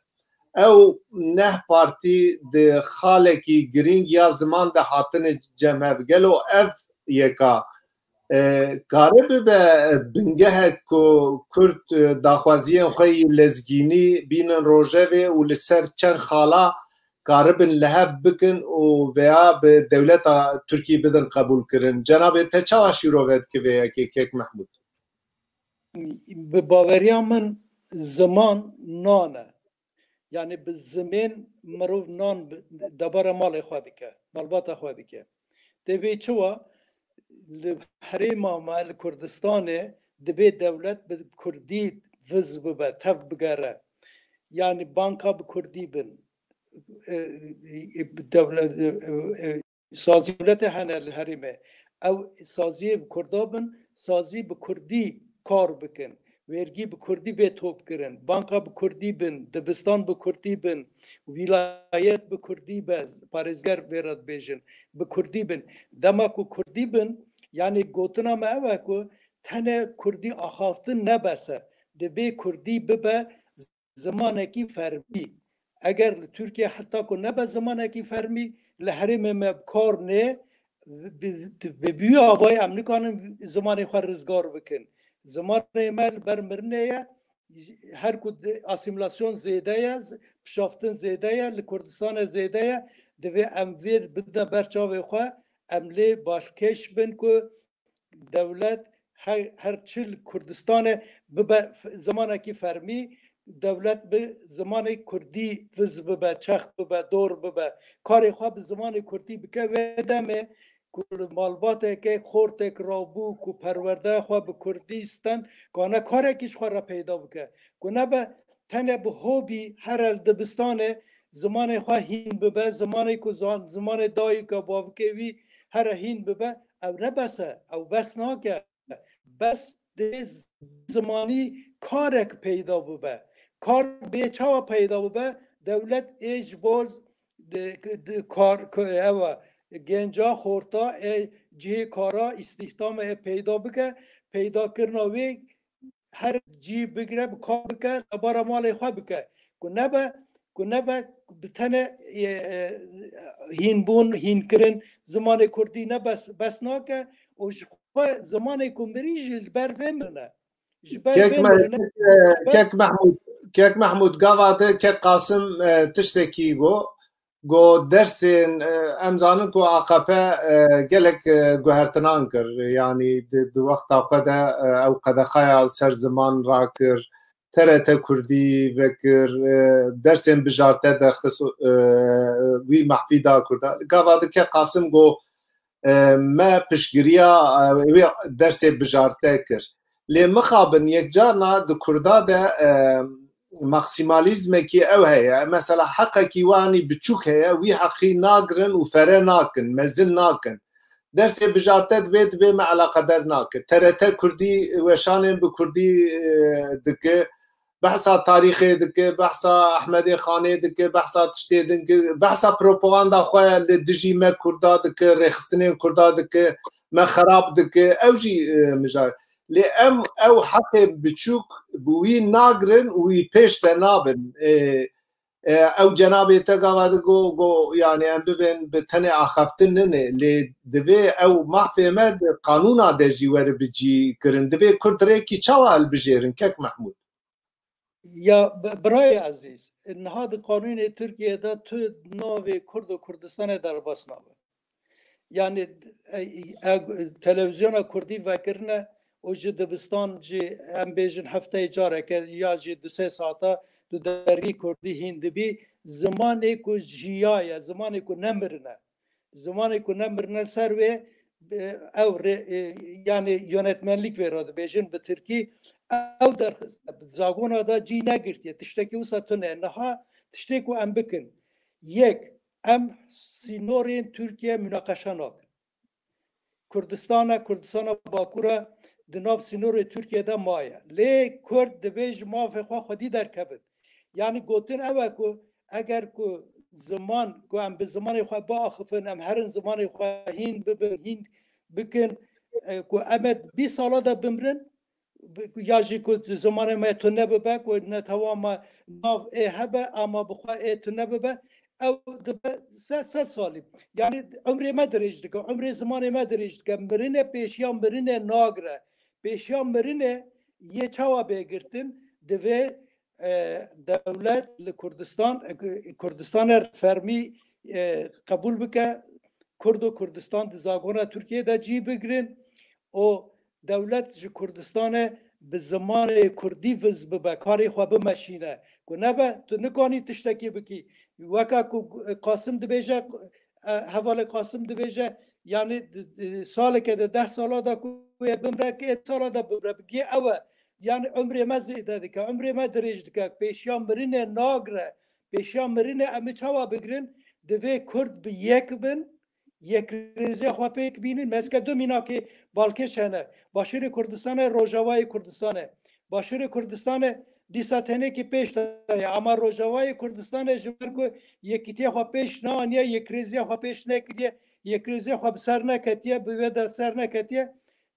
Ew neh partî di xalekî girîng ya ziman de hatine cem hev. Gelo ev yeka, e, kare bibe bingehek ku Kurd, e, daxwaziyên xwe yî lezgînî bînin rojevê û li ser çend xala karibin li hev bikin û veya bi dewleta Tirkî bidin qebûlkirin? Cenabê te çawa şîrove dike vê yekê, kek Mehmûd? Bi baweriya min ziman nan e. Yanî bi zimên mirov nan bi, debara malê xwe dike, malbata xwe dike. Tê vê çi wa? Li herêma me, li Kurdistanê dibê dewlet bi kurdî viz bibe, tev bigere. Yanî banka bi kurdî bin. E, e, dewlet, e, e, sazî dewletê hene li herêmê. Ew saziyê bi kurda bin, sazî bi kurdî kar bikin. Vergî bi kurdî bê top kirin. Banka bi kurdî bin, dibistan bi kurdî bin, wîlayet bi kurdî be, parêzger vê re dibêjin, bi kurdî bin. Dema ku kurdî bin, yanî gotina me ew e ku tenê kurdî axaftin ne bes e. Dibê kurdî bibe zimanekî fermî. Eger li Tirkiye heta ku nebe zimanekî fermî, li herêmê me bi kar nê, bi, bi, bi vî avayî em nikarin zimanê xwe rizgar bikin. Zimanê me li ber mirinê ye, her ku di, asîmîlasyon zêde ye, z-, pişaftin zêde ye, li Kurdistanê zêde ye, divê em vê bidine ber çavê xwe, em lê balkêş bin ku dewlet her, her çi li Kurdistanê bibe f-, zimanekî fermî, dewlet bi zimanê kurdî viz bibe, çext bibe, dor bibe. Karê xwe bi zimanê kurdî bike, wê demê ku li malbateke xortek rabû, ku perwerdeya xwe bi kurdî stend, kane karekî ji xwe re peyda bike. Ku nebe tenê bi hobî here li dibistanê zimanê xwe hîn bibe, zimanê ku zan-, zimanê dayika bavikê wî here hîn bibe, ew ne bes e, ew bes nake. Bes dê z-, zimanî karek peyda bibe. Kar bê çawa peyda bibe? Dewlet ê ji bo di, di kar, ku ew e, genca xorta ê cihê kara, îstihdamê ê peyda bike, peydakirina wê her cî bigire, bi kar bike, lebara malê xwe bike. Ku nebe, ku nebe bi tenê, e, e, hînbûn, hînkirin, zimanê kurdî ne bes, bes nake û ji xwe zimanê ku mirî jî li ber vê mirine. Ji ber Kek vê Me-, mirine, kek, e, ji ber Kek Mehmûd, Kek Mehmûd, gava te Kek Qasim, e, tiştekî got. Got dersên, e, em zanin ku A K P, e, gelek, e, guhertinan kir. Yanî di, di wexta xwe de, e, ew qedexeya ser ziman rakir. T R T Kurdî vekir, e, dersên bijarte derxist, e, wî mehfî da Kurda. Gava dike Qasim got, e, me piştgiriya, e, wê dersê bijarte kir. Lê mixabin yekcarna di Kurda de, e, maksimalîzmekî ew heye. Mesela heqekî wanî biçûk heye, wî heqî nagirin û fere nakin, mezin nakin. Dersê bijarte divê, divê me eleqeder nake. T R T Kurdî weşanên bi Kurdî, e, dike. Behsa tarîxê dike, behsa Ehmedê Xanê dike, behsa tiştê din dike, behsa propaganda xwe li dijî me Kurda dike, rêxistinên Kurda dike, me xerab dike. Ew jî, e, mijar. Lê em ew heqê biçûk bi wî nagirin û wî pêş de nabin. E, e, ew cenabê te gava di go, go, yani em bibên bi tenê axaftin nine. Lê divê ew mahfê me di qanûna de jî were bi cî kirin. Divê Kurd rêkî çawa hilbijêrin, kek Mehmûd? Ya bi-, birayê ezîz, niha di qanûnê Tirkiyê de tu navê Kurd û Kurdistanê derbas nabe. Yani, e, e, televizyona Kurdî vekirine û ji dibistan jî em bêjin hefteyê careke ya jî du sê saeta tu dergî Kurdî hîn dibî, zimanê ku jiyaye, zimanê ku nemirine. Zimanê ku nemirine ser wê, e, ew rê-, e, yani yönetmenlik vê re dibêjin bi Tirkî, ew derxiste. Zagona da cî negirtiye. Tiştekî wisa tune. Niha tiştê ku em bikin. Yek, em sînorên Tirkiye münaqeşe nakin. Kurdistan e, Kurdistana Bakur e, di nav sînorê Tirkiye de maye. Lê Kurd divê ji mafê xwe xwedî derkevin. Yani gotin ew e ku eger ku ziman, ku em bi zimanê xwe biaxifin, em herin zimanê xwe hîn bibin, hîn bikin, e, ku em ê bîst sala de bimrin, bi-, ya jî ku zimanê me tune bibe, ku netewa me nav ê hebe, ama bi xwe ê tune bibe, ew dibe sed, sed salî. Yani umrê me dirêj dike, umrê zimanê me dirêj dike. Mirinê pêşiya mirinê nagire. Pêşiya mirinê yê çawa bê girtin? Divê, e, dewlet li Kurdistan, e, Kurdistanê fermî, e, qebûl bike. Kurd û Kurdistan di zagona Tirkiyê de cî bigirin û dewlet ji Kurdistanê bi zimanê Kurdî viz bibe, karê xwe bimeşîne. Ku nebe, tu nikanî tiştekî bikî. Weka ku Qasim dibêje, e, hevalê Qasim dibêje, yani, di, di, saleke de deh sala da ku yê bimre, ku ê sala da bimre, bigê ew e. Yani umrê me zêde dike, umrê me dirêj dike, pêşiya mirinê nagire, pêşiya mirinê em ê çawa bigirin? Divê Kurd bi yek bin, yekrêziya xwe pêk bînin. Mezke du mînakê balkêş hene. Başûrê Kurdistanê, Rojavayê Kurdistanê. Başûrê Kurdistanê dîsa tenekî pêş de ye. Ama Rojavayê Kurdistanê ji ber ku yekîtiya xwe pêş neaniye, yekrêziya xwe pêş nekiriye, yekrêziya xwe bi ser neketiye, bi wê de ser neketiye.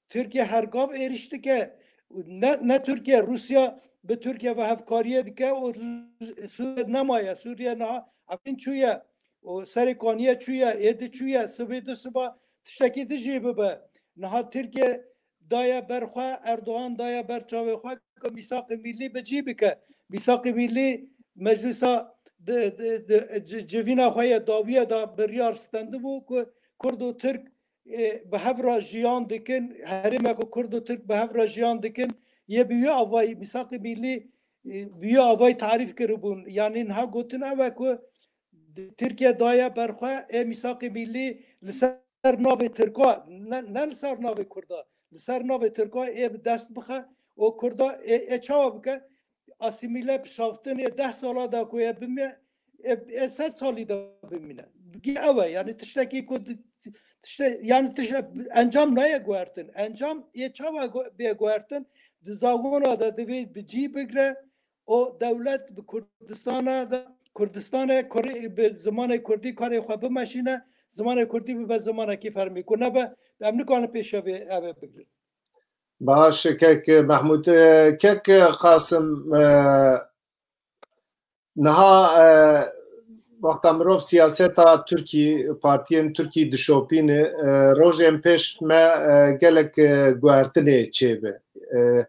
Tirkiye her gav êrîş dike. Ne, ne Tirkiye, Rûsya bi Tirkiye ve hevkariyê dike û Sûriye nemaye. Sûriye niha Efrîn çûye û serê kaniye çûye, êdî çûye, sibê du siba tiştekî dijî bibe. Niha Tirkiye daye ber xwe, Erdogan daye ber çavê xwe ku mîsaqê mîlî bi cî bike. Mîsaqê mîlî meclisa di, di, di, ci-, civîna xwe ye dawiye da biryar stendibû ku Kurd û Tirk, e, bi hev re jiyan dikin, herême ku Kurd û Tirk bi hev re jiyan dikin, yê bi wî avayî, mîsaqê mîlî, e, bi wî avayî tarîf kiribûn. Yanî niha gotin ew e ku Tirkiye daye ber xwe ê mîsaqê mîlî li ser navê Tirka, ne, ne li ser navê Kurda, li ser navê Tirka ê bi dest bixe û Kurda ê, ê çawa bike? Asîmîle, pişaftin ê deh sala da ku ê bimîne, ê, ê sed salî da bimîne. Bigî ew e, yani tiştekî ku di-, tişte-, yani tişte-, encam nayê guhertin. Encam ê çawa gu-, bê guhertin? Di zagona de divê bi cî bigre, o dewlet bi Kurdistana de, Kurdistanê, Kurê-, bi zimanê Kurdî karê xwe bimeşîne, zimanê Kurdî bibe zimanekî fermî. Ku nebe, em nikarin pêşevê ev ê bigrin. Baş, kek Mehmûd. E, kek Qasim, e, niha, e, wexta mirov siyaseta Tirkî, partiyên Tirkî dişopîne, e, rojên pêş me, e, gelek, e, guhertinê çêbe. E,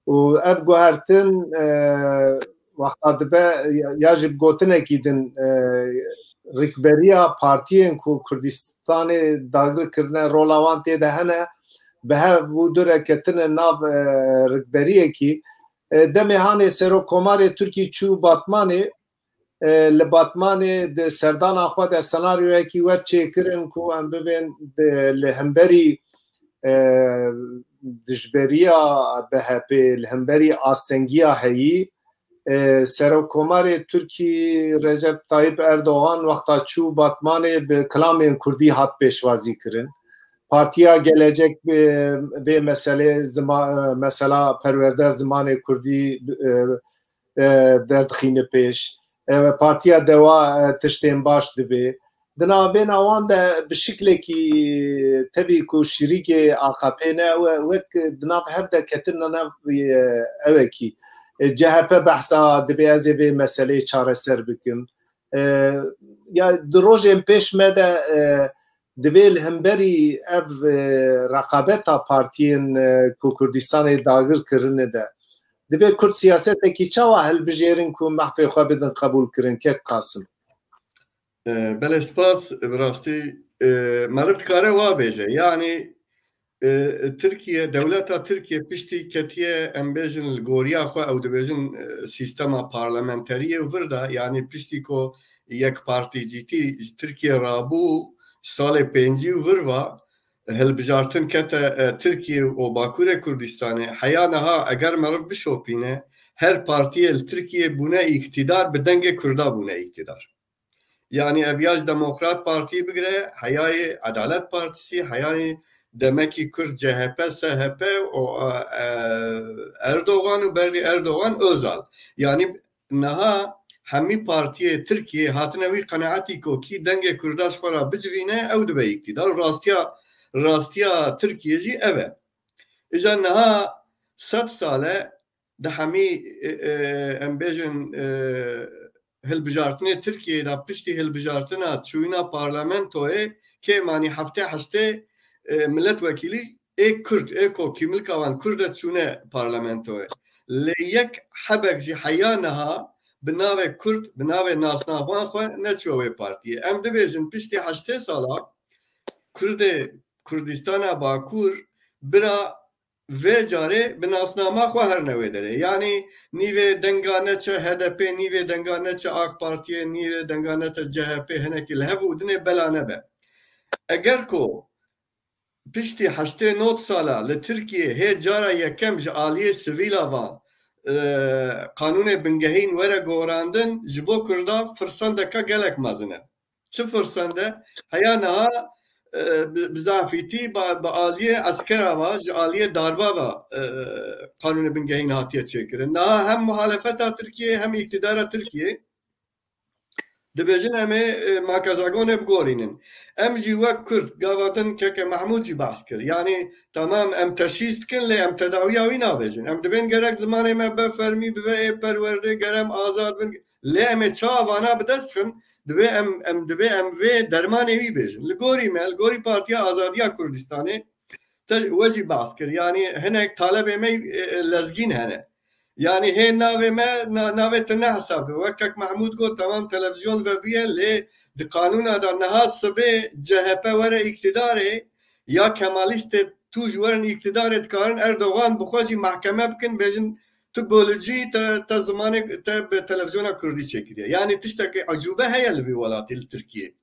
û ev guhertin, e, wexta dibe ya, ya jî bi gotinekî din, e, rikberiya partiyên ku Kurdistanê dagir kirine, rola wan tê de hene, bi hev û du re ketine nav, e, rikberiyekî, E, demê hanê Serokkomarê Tirkî çû Batmanê, e, li Batmanê di serdana xwe de senaryoyekî wer çêkirin ku em bibên di, li hemberî, e, dijberiya B H P, li hemberî astengiya heyî, e, Serokkomarê Tirkî Recep Tayyip Erdogan wexta çû Batmanê bi kilamên kurdî hat pêşwazî kirin. Partiya Gelecek bi vê meselê zima-, mesela perwerde zimanê kurdî, e, e, derdixîne pêş. E, Partiya Dewa, e, tiştên baş dibê. Di navbêna wan de bi şiklekî tevî ku şirîkê A K P ne, we-, wek di nav hev de ketin nav, e, ewekî. E, C H P behsa dibê ez ê vê meseleyê çareser bikim. E, ya di rojên pêş me de, e, divê li hemberî ev, e, reqabeta partiyên, e, ku Kurdistanê dagir kirine de, divê Kurd siyasetekî çawa hilbijêrin ku mehfê xwe bidin qebûl kirin, kek Qasim? E, belê spas, bi rastî, e, meriv dikare wa bêje. Yanî, e, Tirkiye, dewleta Tirkiye piştî ketiye, em bêjin, li goriya xwe, ew dibêjin, e, sîstema parlamenteriyê û vir de, yanî piştî ku yekpartîcîtî ji Tirkiye rabû, salê pêncî û vir ve, hilbijartin kete, e, Tirkiye û Bakurê Kurdistanê. Heya niha eger meriv bişopîne, her partiyê li Tirkiye bûne îktidar, bi dengê Kurda bûne îktidar. Yanî ev ya ji Demokrat Partî bigire, heyayê Edalet Partisi, heyayê demekî Kurd C H P, S H P û, e, Erdogan û berî Erdogan Özal. Yanî niha hemî partiyê Tirkiyê hatine wî qenaetî ku kî dengê Kurda ji xwe re bicivîne, ew dibe îktidar. Rastiya, rastiya Tirkiyê jî ev e. Îja niha sed sal e di hemî, e, e, em bêjin, e, hilbijartinê Tirkiyeyê de piştî hilbijartina çûyîna parlamentoyê kêm anî heftê heştê, e, miletwekîlî ê Kurd, ê ku kîmilka wan Kurd e çûne parlamentoyê. Lê yek hebek jî heya niha bi navê Kurd, bi navê nasnaxan xwe neçûye wê partiyê. Em dibêjin piştî heştê sala Kurdê Kurdistana Bakur bira vê carê bi nasnama xwe herine wê derê. Yanî nîvê denga neçe H D P, nîvê denga neçe AK Partiyê, nîvê denga neçe C H P, hinekî li hev û dinê bela nebe. Eger ku piştî heştê nod sala li Tirkiyê hê cara yekem ji aliyê sivîla ve, e, qanûnê bingehîn were gorandin, ji bo Kurda firsendeke gelek mezin e. Çi firsend e? Heya niha, e, bi, bi zafîtî ba, bi aliyê eskera ve, ji aliyê darba ve, e, qanûnê bingehîn hatiye çêkirin. Niha hem muhalefeta Tirkiyê hem îktidara Tirkiyê dibêjin em ê, e, makezagonê bigorînin. Em jî wek Kurd, gava din keke Mehmûd jî behs kir. Yanî, tamam, em teşhîs dikin, lê em tedawiya wî nabêjin. Em dibên gerek zimanê me be fermî, bibe ê perwerdê, ger em azad bin. Lê em ê çawa vana bi dest xin? Divê em, em divê em vê dermanê wî bêjin. Li gorî me, li gorî Partiya Azadiya Kurdistanê, te, we jî behs kir. Yanî hinek talebê me, e, e, lezgîn hene. Yanî hê navê me, na-, navê te nehesabê. Wek kek Mehmûd got, tamam televizyon vebûye, lê di qanûna de niha sibê C H P were îktidarê, ya Kemalîstê tûj werin îktidarê, dikarin Erdogan bi xwe jî mehkeme bikin, bêjin tu bölücü, te, te zimanê te bi televizyona kurdî çêkiriye. Yanî tiştekî ecûbe heye li vî welatî, li Tirkiyê.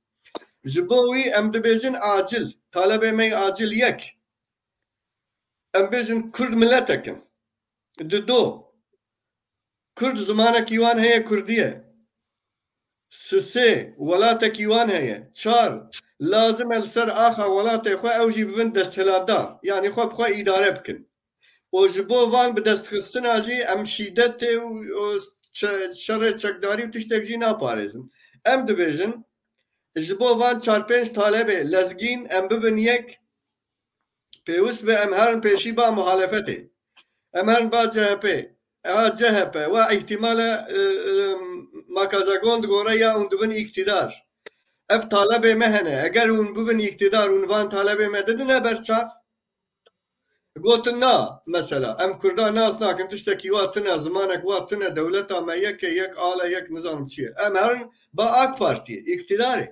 Ji bo wî em dibêjin acil, talebê me acil yek. Em bêjin Kurd miletek in. Di do, Kurd zimanekî wan heye, Kurdî ye. Sisê, welatekî wan heye. Çar, lazim e li ser axa welatê xwe ew jî bibin desthilatdar. Yanî xwe bi xwe îdare bikin. Û ji bo van bi destxistina jî em şîdetê û, û çe-, şerê çekdarî û tiştek jî naparêzin. Em dibêjin, ji bo van çar pênc talebê lezgîn em bibin yek, pêwist be em herin pêşî ba muhalefetê. Em herin ba C H P. Eha C H P, we îhtimal e, e, e, makezagon digore ya hûn dibin îktidar. Ev talebê me hene. Eger hûn bibin îktidar, hûn van talebê me didine ber çav? Gotin na, mesela, em Kurda nas nakin, tiştekî wa tune, zimanek wa tune, dewleta me yek e, yek al e, yek nizanim çi ye. Em herin ba AK Partiyê, îktidarê.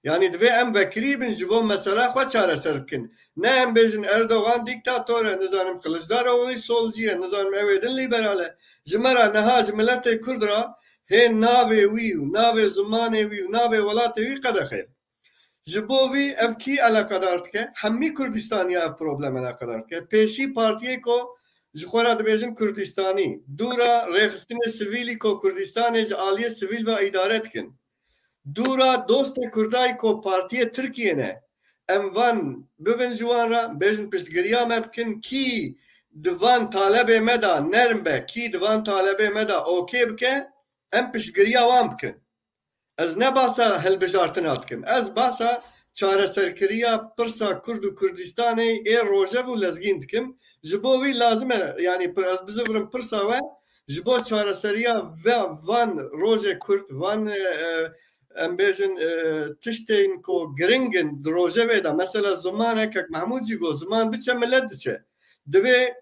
Yanî divê em vekirî bin ji bo mesela xwe çareser bikin. Ne em bêjin Erdogan dîktator e, nizanim Kiliçdaroglu solcî ye, nizanim ew ê din lîberal e. Ji me re niha ji miletê Kurd re hê navê wî û navê zimanê wî û navê welatê wî qedexe ye. Ji bo vî ev kî eleqedar dike? Hemî Kurdistaniya ev problem eleqedar dike. Pêşî partiyê ku ji xwe re dibêjin Kurdistanî, dûra rêxistinê sivîlî ku Kurdistanê ji aliyê sivîl ve îdare dikin, dûra dostê Kurdayî ku partiyê Tirkiyê ne, em van bivin ji wan re, bêjin piştgiriya me bikin, kî di van talebê me de nerm be, kî di van talebê me de okê bike, em piştgiriya wan bikin. Ez ne basa hilbijartina dikim. Ez basa çareserkiriya pirsa Kurd û Kurdistanê ê Rojev û Lezgîn dikim. Ji bo vî lazim e, yanî pir-, ez bizivirim pirsa we, ji bo çareseriya ve-, van rojê Kurd, van, e, e, em bêjin, e, tiştên ku giring in di rojevê de, mesela zimanek, Kek Mehmûd jî got, ziman biçe, milet diçe. Divê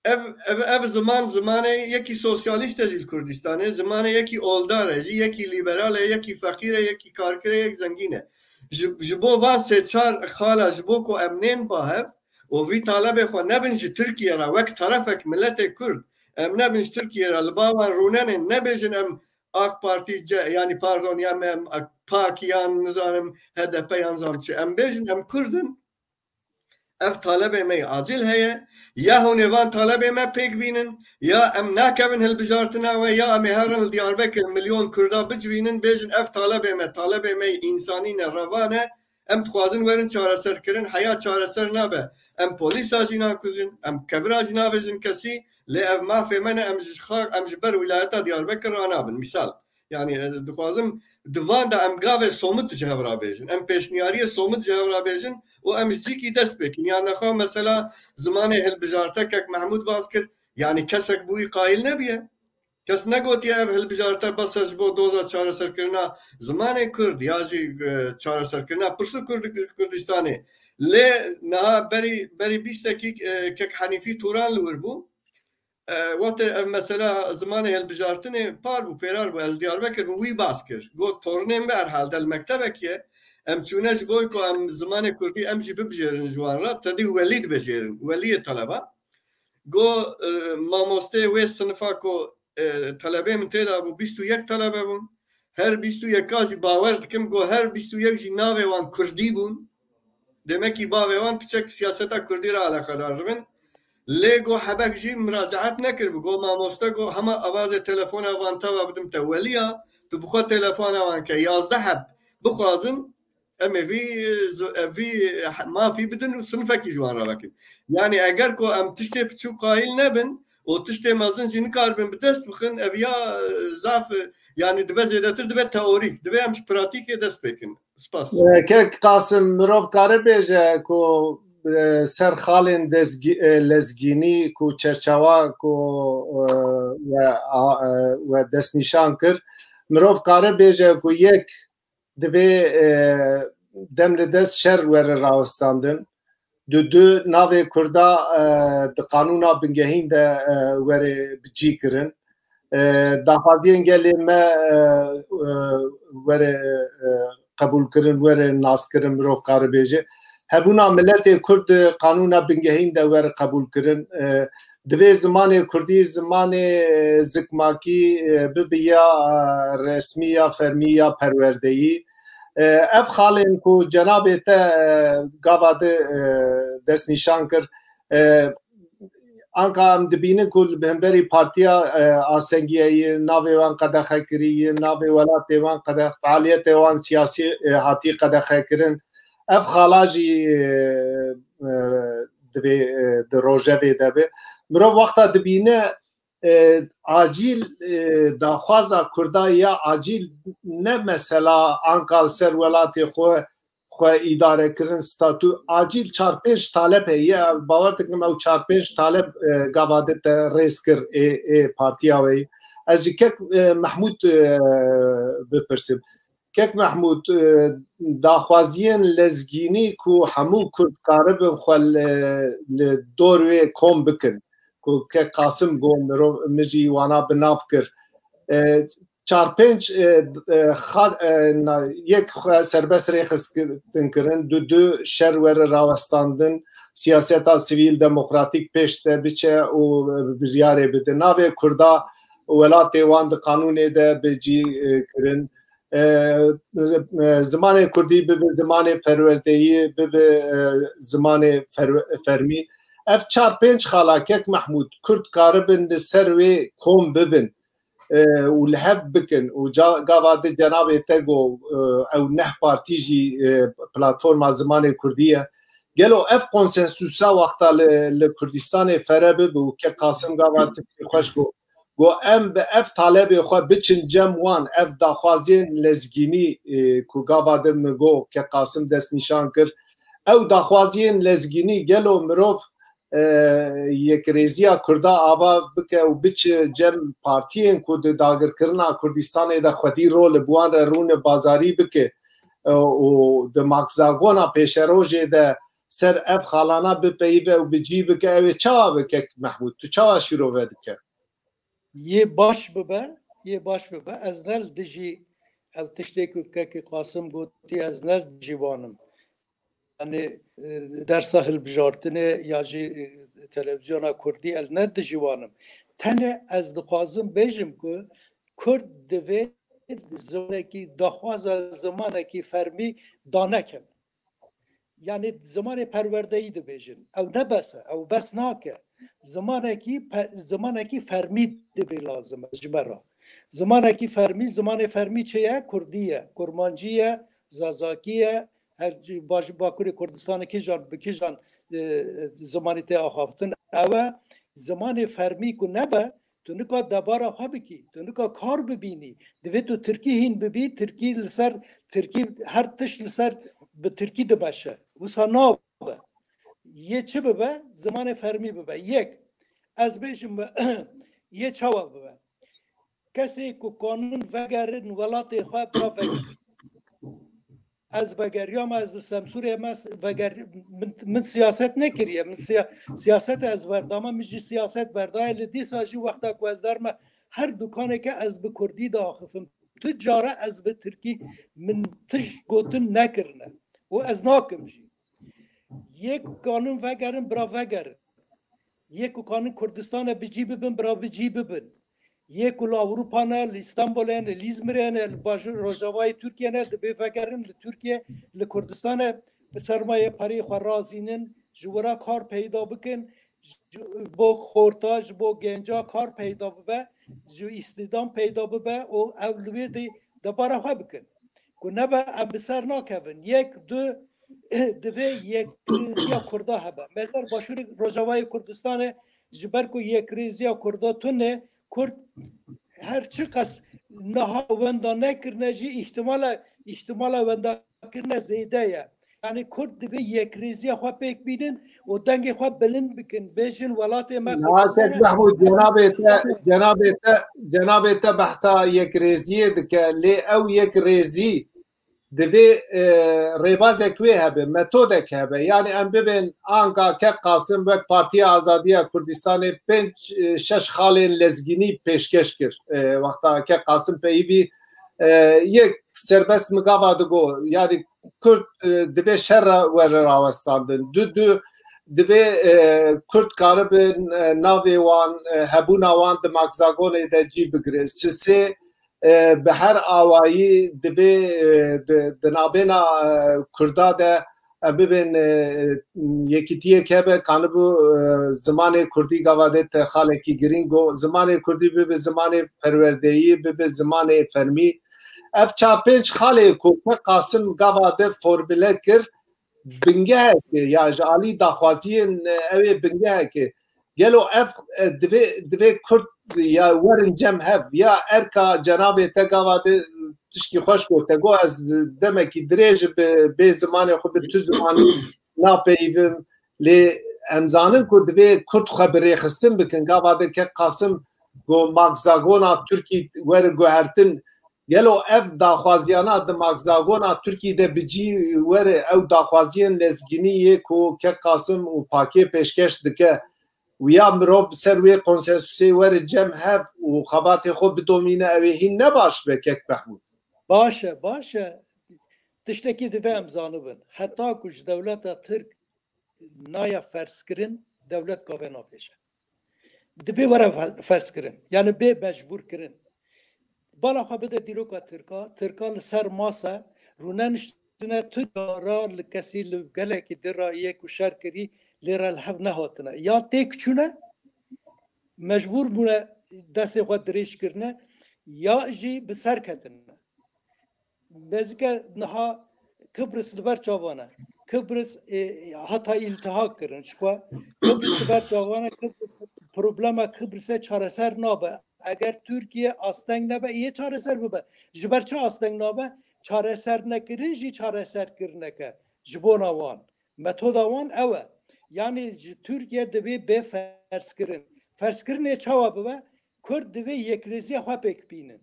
ev, ev, ev ziman, zimanê yekî sosyalîst e jî li Kurdistanê, zimanê yekî oldar e jî, yekî lîberal e, yekî feqîr e, yekî karker e, yek zengîn e. Ji, ji bo van sê çar xala, ji bo ku em nên ba hev û vî talebê xwe nebin ji Tirkiye re wek terefek miletê Kurd, em nebin ji Tirkiye re li ba wan rûnenên, nebêjin em AK Partî, ce-, yanî pardon, ya me em AK, PAK yan nizanim H D P yan zam çi. Em bêjin em Kurd in, ev talebê me yê acil heye, ya hûn ê van talebê me pêk bînin, ya em nakevin hilbijartina we, ya em ê herin li Diyarbekir milyon Kurda bicivînin, bêjin ev talebê me, talebê me yê însanî ne, revan e, em dixwazin werin çareserkirin, heya çareser nabe. Em polîsa jî nakujin, em kevira jî navêjin kesî, lê ev mafê me ne, em ji xak, em ji ber wîlayeta Diyarbekir ranabin. Mîsal, yanî, e, dixwazim di van de em gavê somit ji hev re bêjin. Em pêşniyariyê somit ji hev re bêjin û em ji cîkî dest pê kin. Yan nexwe mesela zimanê hilbijarte Kek Mehmûd bas kir, yanî kesek bi wî qayîl nebiye. Kes negotiye ev hilbijarte bes e ji bo doza çareserkirina zimanê Kurd ya jî, e, çareserkirina pirsa Kurd, Kurdistanê. Lê niha berî, berî bîstekî, e, Kek Henîfî Turan li wir bû. E, wextê ev mesela zimanê hilbijartinê par bû, pêrar bû, ez Diyarbekir bûm, wî bas kir. Got, tornê min herhalde li mektebekî ye. Em çûne ji bo ku em zimanê Kurdî em jî bibijêrin ji wan re, tedî welî dibijêrin, weliyê teleba. Got, e, mamostê wê sinifa ku, e, telebê min tê de bû, bîst û yek telebe bûn. Her bîst û yeka jî bawer dikim, got, her bîst û yek jî navê wan Kurdî bûn. Demekî bavê wan piçek siyaseta Kurdî re eleqedar dibin. Lê got, hebek jî miracaet nekiribû. Got, mamoste, got, hema avazê telefona wan teva bidim te weliya, tu bi xwe telefona wan ke, yazdeh heb bixwazin, em ê vî, vî mafî bidin û sinifekî ji wan re vekin. Yanî eger ku em tiştê piçûk qayîl nebin û tiştê mezin jî nikaribin bi dest bixin, ev ya, e, zaf, e, yanî dibe zêdetir dibe teorîk. Dibe em ji pratîkê dest pê kin. Spas. E, Kek Qasim, mirov kare bêje ku, e, ser xalên dezgi-, e, lezgînî ku çerçewa ku, e, we, a, e, we destnîşan kir, mirov kare bêje ku yek divê, e, dem li dest şer were rawestandin. Du, du navê Kurda, e, di qanûna bingehîn de, e, were bicî kirin. E, daxwaziyên gelê me, e, e, were, e, qebûl kirin, were nas kirin, mirov kare bêje. Hebûna miletê Kurd di qanûna bingehîn de were qebûl kirin. E, divê zimanê Kurdî, zimanê, e, zikmakî, e, bibiya, e, resmî ya fermî ya perwerdeyî. E, ev xalên ku cenabê te, e, gava di, e, destnîşan kir, e, anka em dibînin ku li hemberî partiya, e, Asengiyeyê navê wan qedexe kirî, navê welatê wan qedexe, fealiyetê wan siyasî, e, hatî qedexe kirin. Ev xala jî, e, e, divê, e, di rojevê de be. Mirov wexta dibîne, e, acîl, e, daxwaza Kurda ya acîl ne mesela anka li ser welatê xwe, xwe îdare kirin, statû, acîl çar pênc talep heye. Bawer dikim ew çar pênc talep, e, gava di te rêz kir ê, ê partiya we yî. Ez ji Kek, e, Mehmûd, e, bipirsim. Kek Mehmûd, e, daxwaziyên lezgînî ku hemû Kurd karibin xwe li, li dor wê kom bikin, ku Kek Qasim got, mirov, min jî wana bi nav kir. E, çar pênc, e, e, xa-, e, na-, yek xwe serbest rêxistin kirin, du du şer were rawestandin, siyaseta sivîl demokratîk pêş de biçe û, e, biryarê bide. Navê Kurda welatê wan di qanûnê de bi cî, e, kirin. E, e, zimanê Kurdî bibe zimanê perwerdeyî, bibe, e, zimanê ferwe-, fermî. Ev çar pênc xala kek Mehmûd, Kurd karibin li ser wê kom bibin, e, û li hev bikin. Û ca-, gava di cenabê te got, e, ew neh partî jî, e, platforma zimanê Kurdî ye. Gelo ev konsensusa wexta li, li Kurdistanê fere bibe û kek Qasim gava tiştê xweş got, got, em bi ev talebê xwe biçin cem wan, ev daxwaziyên lezgînî, e, ku gava din min got, kek Qasim destnîşan kir, ew daxwaziyên lezgînî gelo mirov, e, yekrêziya Kurda ava bike û biçe cem partiyên ku di dagirkirina Kurdistanê de xwedî rol li bi wan re rûne bazarî bike, e, û di makzagona pêşerojê de ser ev xalana bipeyive û bi cî bike, ew ê çawa bike, kek Mehmûd? Tu çawa şîrove dike? Yê baş bibe, yê baş bibe. Ez ne li dijî ew tiştê ku kekê Qasim gotî, ez ne li dijî wan im. Yani, e, dersa hilbijartinê ya jî, e, televizyona Kurdî, ez ne dijî wan im. Tenê ez dixwazim bêjim ku Kurd divê zimanekî, daxwaza zimanekî fermî danekevin. Yani zimanê perwerdeyî dibêjin. Ew ne bes e, ew bes nake. Zimanekî pe-, zimanekî fermî dibê lazim e ji me re. Zimanekî fermî, zimanê fermî çi ye? Kurdî ye, kurmancî ye, zazakî ye, her cî-, baş-, Bakurê Kurdistanê kîjan, bi kîjan, e, zimanî tê axaftin. Ew e, zimanê fermî ku nebe, tu nika debara xwe bikî, tu nika kar bibînî. Divê tu tirkî hîn bibî, tirkî li ser, tirkî her tişt li ser bi tirkî dimeşe. Wisa nabe. Yê çi bibe? Zimanê fermî bibe. Yek, ez bêjim, yê çawa bibe? Kesê ku kanûn vegerin welatê xwe, bira vegerin. Ez vegeriyame, ez li Semsûrê me s-, veger-, min, min siyaset nekiriye. Min siya-, siyaset ez berdame, min jî siyaset berdaye. Li dîsa jî wexta ku ez derme her dukaneke ez bi kurdî diaxifim. Tu cara ez bi tirkî min tij gotin nekirine. Û ez nakim jî. Yê ku kanûn vegerin, bira vegerin. Yê ku kanûn Kurdistanê bi cî bibin, bira bi cî bibin. Yê ku li Ewropa ne, li Îstanbulê ne, li Îzmirê ne, li bajûr Rojavayê Tirkiye ne, dibê vegerin li Tirkiye, li Kurdistanê bi sermayepariyê xwe razînin, ji wira kar peyda bikin, ji bo xorta, ji bo genca kar peyda bibe, ji îstîdam peyda bibe û ew li wê de debara xwe bikin. Ku nebe em bi ser nakevin. Yek, du, divê yekrêziya Kurda hebe. Mezer Başûrê Rojavayê Kurdistanê ji ber ku yekrêziya Kurda tune, Kurd her çiqas niha wenda nekirine jî îhtimala, îhtimala wenda kirine zêde ye. Yani Kurd divê yekrêziya xwe pêk bînin û dengê xwe bilind bikin. Bêjin welatê me Kurdistan e. Mehmûd, cenabê te, cenabê te, cenabê te behsa yekrêziyê dike. Lê ew yekrêzî divê, e, rêbazek wê hebe, metodek hebe. Yani em bibên anka kek Qasim wek Partiya Azadiya Kurdistanê pênc, e, şeş xalên lezgînî pêşkeş kir. E, wexta kek Qasim peyivî, e, yek serbest migava digo, yani Kurd, e, divê şer re were rawestandin. Du, du, divê, e, Kurd karibin, e, navê wan, e, hebûna wan di makzagonê de cî bigire. Sisê, e, bi her awayî divê, e, di, di nabêna, e, Kurda de, e, bibên, e, yekîtiyek hebe, kanibû, e, zimanê Kurdî gava de te xalekî girîng o, zimanê Kurdî bibe zimanê perwerdeyî, bibe zimanê fermî. Ev çar pênc xalê ku kek Qasim gava de formule kir, bingeheke ya ji alî daxwaziyên, e, ew ê bingeheke. Gelo ev, e, divê, divê Kurd ya werin cem hev, ya erka cenabê te gava de tişkî xweş got, te got, ez demekî dirêj bi bê zimanê xwe bi tu zimanî napeyivim, lê em zanin ku divê Kurd xwe bi rêxistin bikin. Gava de kek Qasim got, makzagona Tirkî were guhertin. Gelo ev daxwaziyana di makzagona Tirkî de bi cî were, ew daxwaziyên lezgînî yê ku kek Qasim û Pakê pêşkeş dike, Û ya mirov bi ser wê konsensusê were cem hev û xebatê xwe bidomîne, ew ê hîn ne baş be, kek Mehmûd? Baş e, baş e. Tiştekî divê em zanibin. Heta ku ji dewleta Tirk naya ferzkirin, dewlet gavê nabêje. Dibê were fe-, ferzkirin. Yani bê mecbûrkirin. Bala xwe bide dîroka Tirka. Tirka li ser masa rûne niştine tu cara li kesî li gelekî di ra yê ku şer kirî lê re li hev nehatine. Ya têk çûne, mecbûr bûne destê xwe dirêj kirine, ya jî bi ser ketine. Nezike niha Kıbrıs li ber çavan e. Kıbrıs, e, hata îltihak kirin. Ji xwe Kıbrıs li ber çavan e. Kıbrıs, problema Kıbrıs'e çareser nabe. Eger Türkiye asteng nebe, yê çareser bibe. Ji ber çi asteng nabe? Çareser nekirin jî çareser kirineke. Ji bona wan. Metoda wan ew e. Yani ji Türkiye divê bê ferzkirin. Ferzkirinê çawa bibe? Kurd divê yekrêziya xwe pêk bînin.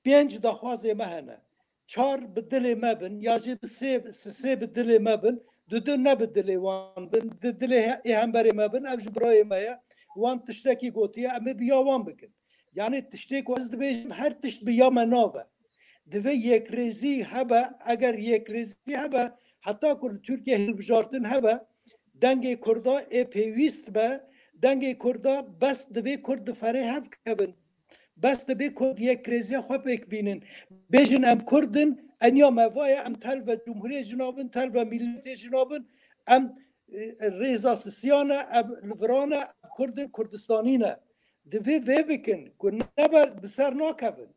Pênc daxwazê me hene. Çar bi dilê me bin, ya jî bi sê, sisê bi dilê me bin, du du ne bi dilê wan bin, di dilê he-, ê hemberê me bin, ev ji birayê me ye. Wan tiştekî gotiye, em ê bi ya wan bikin. Yani tiştê ku ez dibêjim, her tişt bi ya me nabe. Divê yekrêzî hebe, eger yekrêzî hebe, heta ku li Tirkiye hilbijartin hebe, dengê Kurda ê pêwîst be, dengê Kurda bes divê Kurd di ferê hev kevin. Bes divê Kurd yekrêziya xwe pêk bînin. Bêjin em Kurd in, enya me va ye, em telve cumhuriyê jina bin, telve miletê jina bin, em, e, rêza sisiya ne, em li viran e, em Kurd in, Kurdistanî ne. Divê vê bikin ku nebe bi ser nakevin.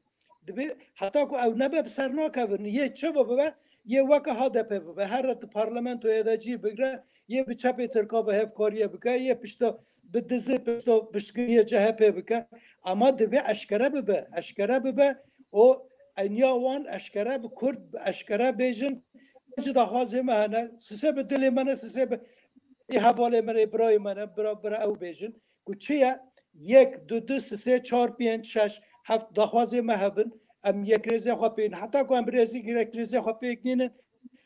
Divê heta ku ew nebe bi ser nakevin. Yê çi bibe? Yê weke H D P bibe. Here di parlamentoyê de cî bigre, yê bi çepê Tirka ve hevkariye bike, yê pişta bi dizê pişta piştgiriyê C H P bike. Ama divê eşkere bibe. Eşkere bibe. O enya wan eşkere bi Kurd, eşkere bêjin. Ji daxwazê me hene. Sisê bi dilê me ne, sisê bi ê hevalê me ne, ê birayê me ne, bira, bira ew bêjin. Ku çi ye? Yek, du, du, sisê, çar, pênc, şeş, heft daxwazê me hebin. Em yekrêzê xwe pêkin. Heta ku em bi rêzî yekrêzê xwe pêk nînin,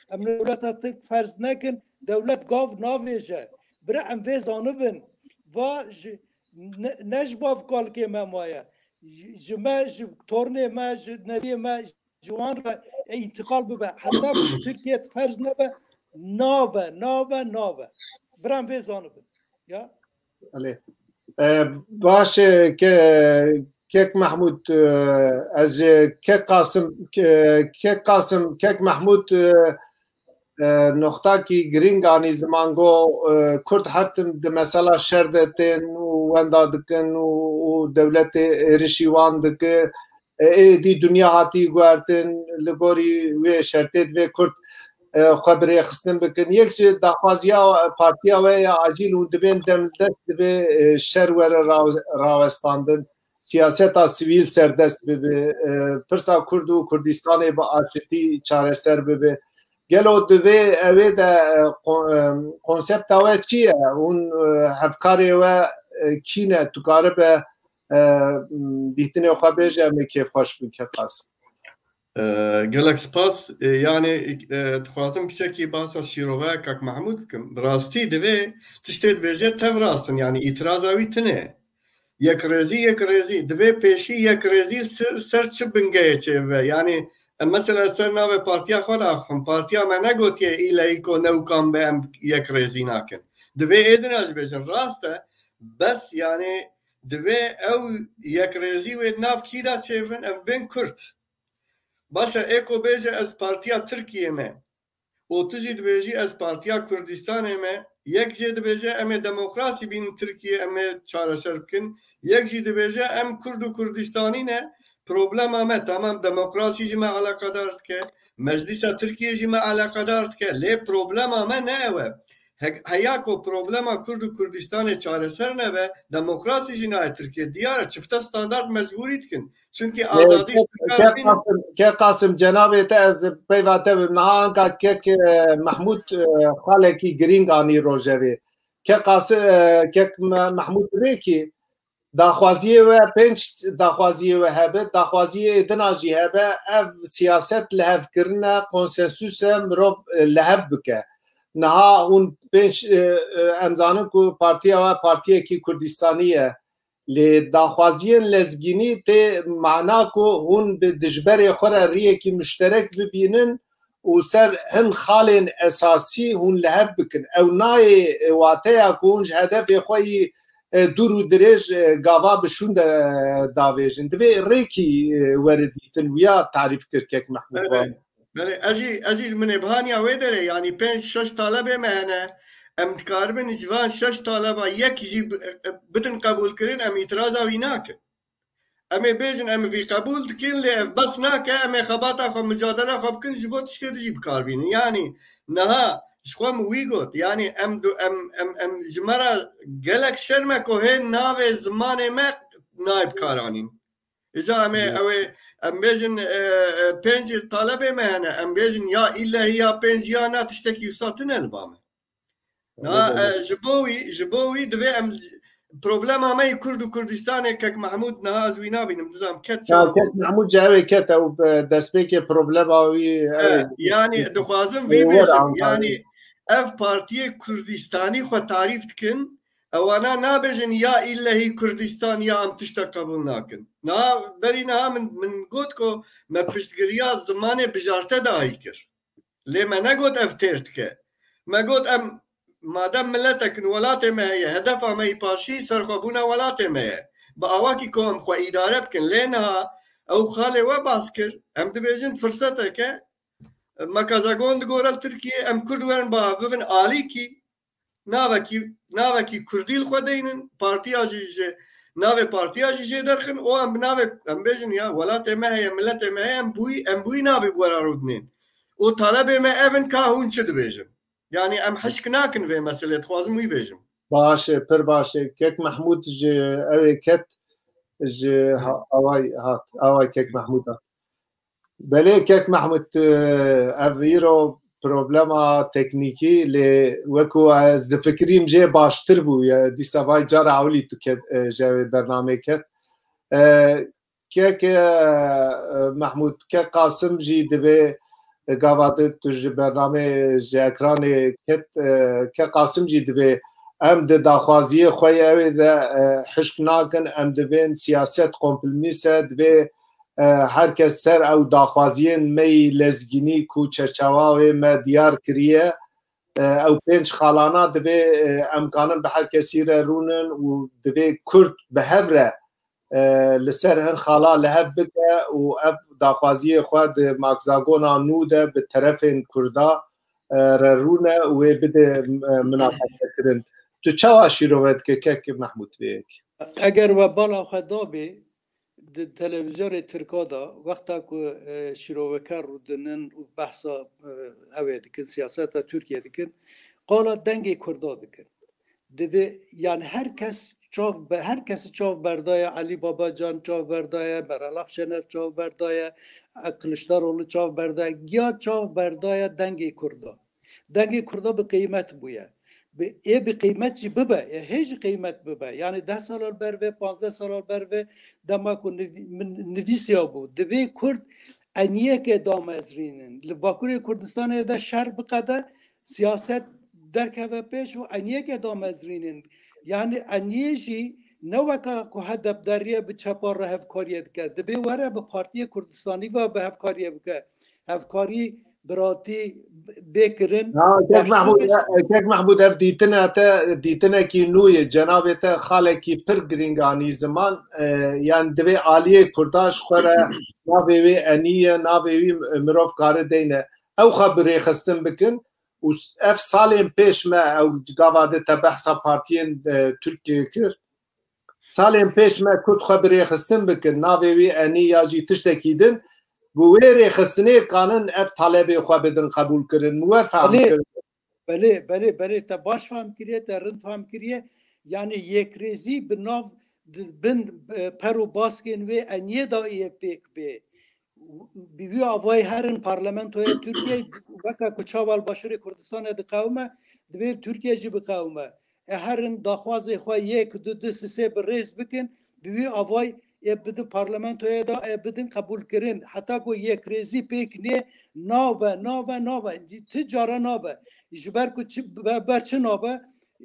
em dewleta Tirk ferz nekin. Dewlet gav navêje. Bira em vê zanibin. Va ji, ne, ne ji bav kalikê me maye. Ji, ji me, ji tornê me, ji neviyê me, ji wan re, e, întiqal bibe. Heta ku ji Tirkiye ferz nebe, nabe, nabe, nabe. Bira em vê zanibin. Ya. Belê. E, baş e, ke, kek Mehmûd, e, ez, e, kek Qasim, ke, kek Qasim, kek Mehmûd, e, e, noxtakî girîng anî ziman go, e, Kurd her tim di mesela şer de tên û wenda dikin û, û dewletê êrişî wan dike. E, êdî dinya hatî guhertin, li gorî wê şertê divê Kurd, e, xwe birêxistin bikin. Yek ji daxwaziya partiya we ya acîl û dibên demdest divê, e, şer were ra-, rawestandin. Siyaseta sivîl serdest bibe. E, pirsa Kurd û Kurdistanê bi aşitî çareser bibe. Gelo divê evê de, e, ko-, e, konsepta we çi ye? Hûn, e, hevkarê we, e, kî ne? Tu karibe e, dîtinê xwe bêje, em ê kêfxweş bin, kek Qasim. E, gelek spas. E, yani, e, dixwazim piçekî bahsa şîrove kak Mehmûd bikim. Bi rastî divê tiştê dibêje tev rast in, yani îtiraza wî tune. Yekrêzî, yekrêzî. Divê pêşî yekrêzî ser, ser çi bingeyê çêbibe? Yani, em mesela ser navê partiya xwe de axifin. Partiya me negotiye îleyî ku newkan be em yekrêzî nakin. Divê êdina jî bêjin. Rast e, bes yani divê ew yekrêzî wê nav kî de çêbin, ev bên Kurd. Baş e, ê ku bêje ez partiya Tirkiyê me û tu jî dibêjî ez partiya Kurdistanê me, yek jê dibêje em ê demokrasî bînin Tirkiye, em ê çareser bikin, yek jî dibêje em Kurd û Kurdistanî ne, problema me, tamam, demokrasî jî me eleqedar dike, Meclisa Tirkiye jî me eleqedar dike, lê problema me ne ew e. He-, heya ku problema Kurd û Kurdistanê çareser nebe, demokrasî jî nayê Tirkiye. Diyar e, çifte standart mecbûrî dikin. Çunkî azadî Kek Qasim, cenabê te ez peyva te bim. Niha anka kek, e, Mehmûd, e, xalekî girîng anî rojevê. Kek Qasim, e, kek Me-, Mehmûd Rêkî, daxwaziyê we, pênc daxwaziyê we hebe, daxwaziyê êdina jî hebe, ev siyaset lihevkirine, konsensus e, mirov, e, lihev bike. Niha hûn pênc, e, e, em zanin ku partiya we partiyekî Kurdistanî ye. Lê daxwaziyên lezgînî tê mana ku hûn bi dijberê xwe re riyekî muşterek bibînin û ser hin xalên esasî hûn li hev bikin. Ew nayê, e, wateya ku hûn ji hedefê xwe yî, e, dûr û dirêj, e, gava bi şûn de, e, davêjin. Divê rêkî, e, were dîtin. Wiya tarîf kir kek Mehmûd Belê. Van. Belê, ez jî, ez jî min ê bihaniya wê derê, yanî pênc şeş talebê me hene, em dikaribin ji van şeş taleba yek jî bi-, bidin qebûlkirin, em îtiraza wî nakin. Em ê bêjin, em vî qebûl dikin, lê ev bes nake, em ê xebata xwe, micadela xwe bikin, ji bo tiştê din jî bi kar bînin. Yanî niha ji xwe min wî got, yanî em du-, em, em, em ji me re gelek şerm e ku hê navê zimanê me nayê bikaranîn. Îca em ê, Evet. ew ê, em bêjin, e, e, pênc talebê me hene, em bêjin ya îlehî ya pênc ya na tiştekî wisa tune li ba me. Na, Evet, evet. e, ji bo wî, ji bo wî divê em, problema me yê Kurd û Kurdistanê kek Mehmûd niha ez wî nabînim, dizam ket Ya çawa kek bû. Mehmûd ji ew ê ket ew, e, destpêkê problema wî, ew E, ê yanî dixwazim vî Ê, were bêjim, Ankara'yê. yanî ev partiyê Kurdistanî xwe tarîf dikin, ewana nabêjin ya îlehî Kurdistan ya em tişta qebûl nakin. Niha berî niha min, min got ku me piştgiriya zimanê bijarte dahî kir. Lê me negot ev têr dike. Me got em madem miletek in welatê me heye, hedefa me yî paşî serxwebûna welatê me ye. Bi awakî ku em xwe îdare bikin. Lê niha ew xalê we bas kir. Em dibêjin firsetek e. Mekazagon digore li Tirkiyê, em Kurd werin biavivin alîkî. Navekî, navekî Kurdî li xwe deynin, partiya jî ji navê partiya jî jê derxin, û em bi navê, em bêjin ya, welatê me heye, miletê me heye, em bûyî, em bûyî navê bi we re rûdinên. Û talebê me ev in ka hûn çi dibêjin. Yanî em hişk nakin vê meselê, dixwazim wî bêjim. Baş e, pir baş e. Kek Mehmûd ji ew ê ket, ji ha-, away hat, away kek Mehmûd hat. Belê kek Mehmûd, e, ev îro problema teknîkî, lê wekû ez difikirîm jê baştir bû, ya dîsa vay cara ewilî tu ket, e, ji ew ê bernamê ket. E, kek, e, Mehmûd, kek Qasim jî divê, e, gava di tu ji bernamê, ji ekranê ket, e, kek Qasim jî divê em di daxwaziyê xwe yê ew ê de, e, hişk nakin, em dibên siyaset komplmîs e, divê, e, her kes ser ew daxwaziyên me yî lezgînî ku çerçewa wê me diyar kiriye, e, ew pênc xalana divê, e, em kanin bi her kesî re rûnin û divê Kurd bi hev re, e, li ser hin xala li hev bike û ev daxwaziyê xwe di makzagona nû de bi terefên Kurda, e, re rûne û wê bide, e, minaqeşekirin. Tu çawa şîrove dike kek Mehmûd vê yekê? Eger we bala xwe dabê, di televîzyonê Tirka de, wexta ku, e, şîroveker rûdinin û behsa, e, ew ê dikin, siyaseta Tirkiye dikin, qala dengê Kurda dikin. Divê, yani her kes çav be-, her kesî çav berdaye, Elî Babacan çav berdaye, Meral Akşener çav berdaye, e, Kiliçdaroglu çav berdaye, giya çav berdaye dengê Kurda. Dengê Kurda bi qîmet bûye. Bi, ê bi qîmet jî bibe, ê hê jî qîmet bibe. Yani deh sala li ber vê, panzdeh sala li ber vê, dema ku nivî-, min nivîsiya bû. Divê Kurd eniyeke damezrînin. Li Bakurê Kurdistanê de şer biqede, siyaset derkeve pêş û eniyeke damezrînin. Yani eniyê jî ne weka ku HDP deriye bi çepa re hevkariye dike. Divê were bi Partiyê Kurdistanî ve bi hevkariye bike. Hevkarî, biratî bê kirin. Ha, kek Baştir Mehmûd, bêjin. e, kek Mehmûd, ev dîtine te, dîtinekî nû ye. Cenabê te xalekî pir girîng anî ziman. E, yani divê aliyê Kurda ji xwe re navê wê enî ye, navê wî mirov kare deyne. Ew xwe bi rêxistin bikin û s-, ev salên pêş me, ew gava de te behsa partiyên, e, Tirkiyê kir. Salên pêş me Kurd xwe bi rêxistin bikin, navê wî enî ya jî tiştekî din, bi wê rêxistinê kanin ev talebê xwe bidin qebûlkirin. Min we fehm Belê, kir. belê, belê, belê, te baş fehm kiriye, te rind fehm kiriye. Yani yekrêzî bi nav, di bin, e, per û baskên wê eniyê da yê pêk bê. Bi wî avayî herin parlamentoya Tirkiyeyê weke ku çawa li Başûrê Kurdistanê diqewime, divê Tirkiye jî biqewime. E, herin daxwazê xwe yek, du, du, sê, sê bi rêz bikin, bi wî avayî ê bidin parlamentoya da, ê bidin qebûlkirin. Heta ku yekrêzî pêk nê, nabe, nabe, nabe. Ti cara nabe. Ji ber ku çi, be-, ber çi nabe?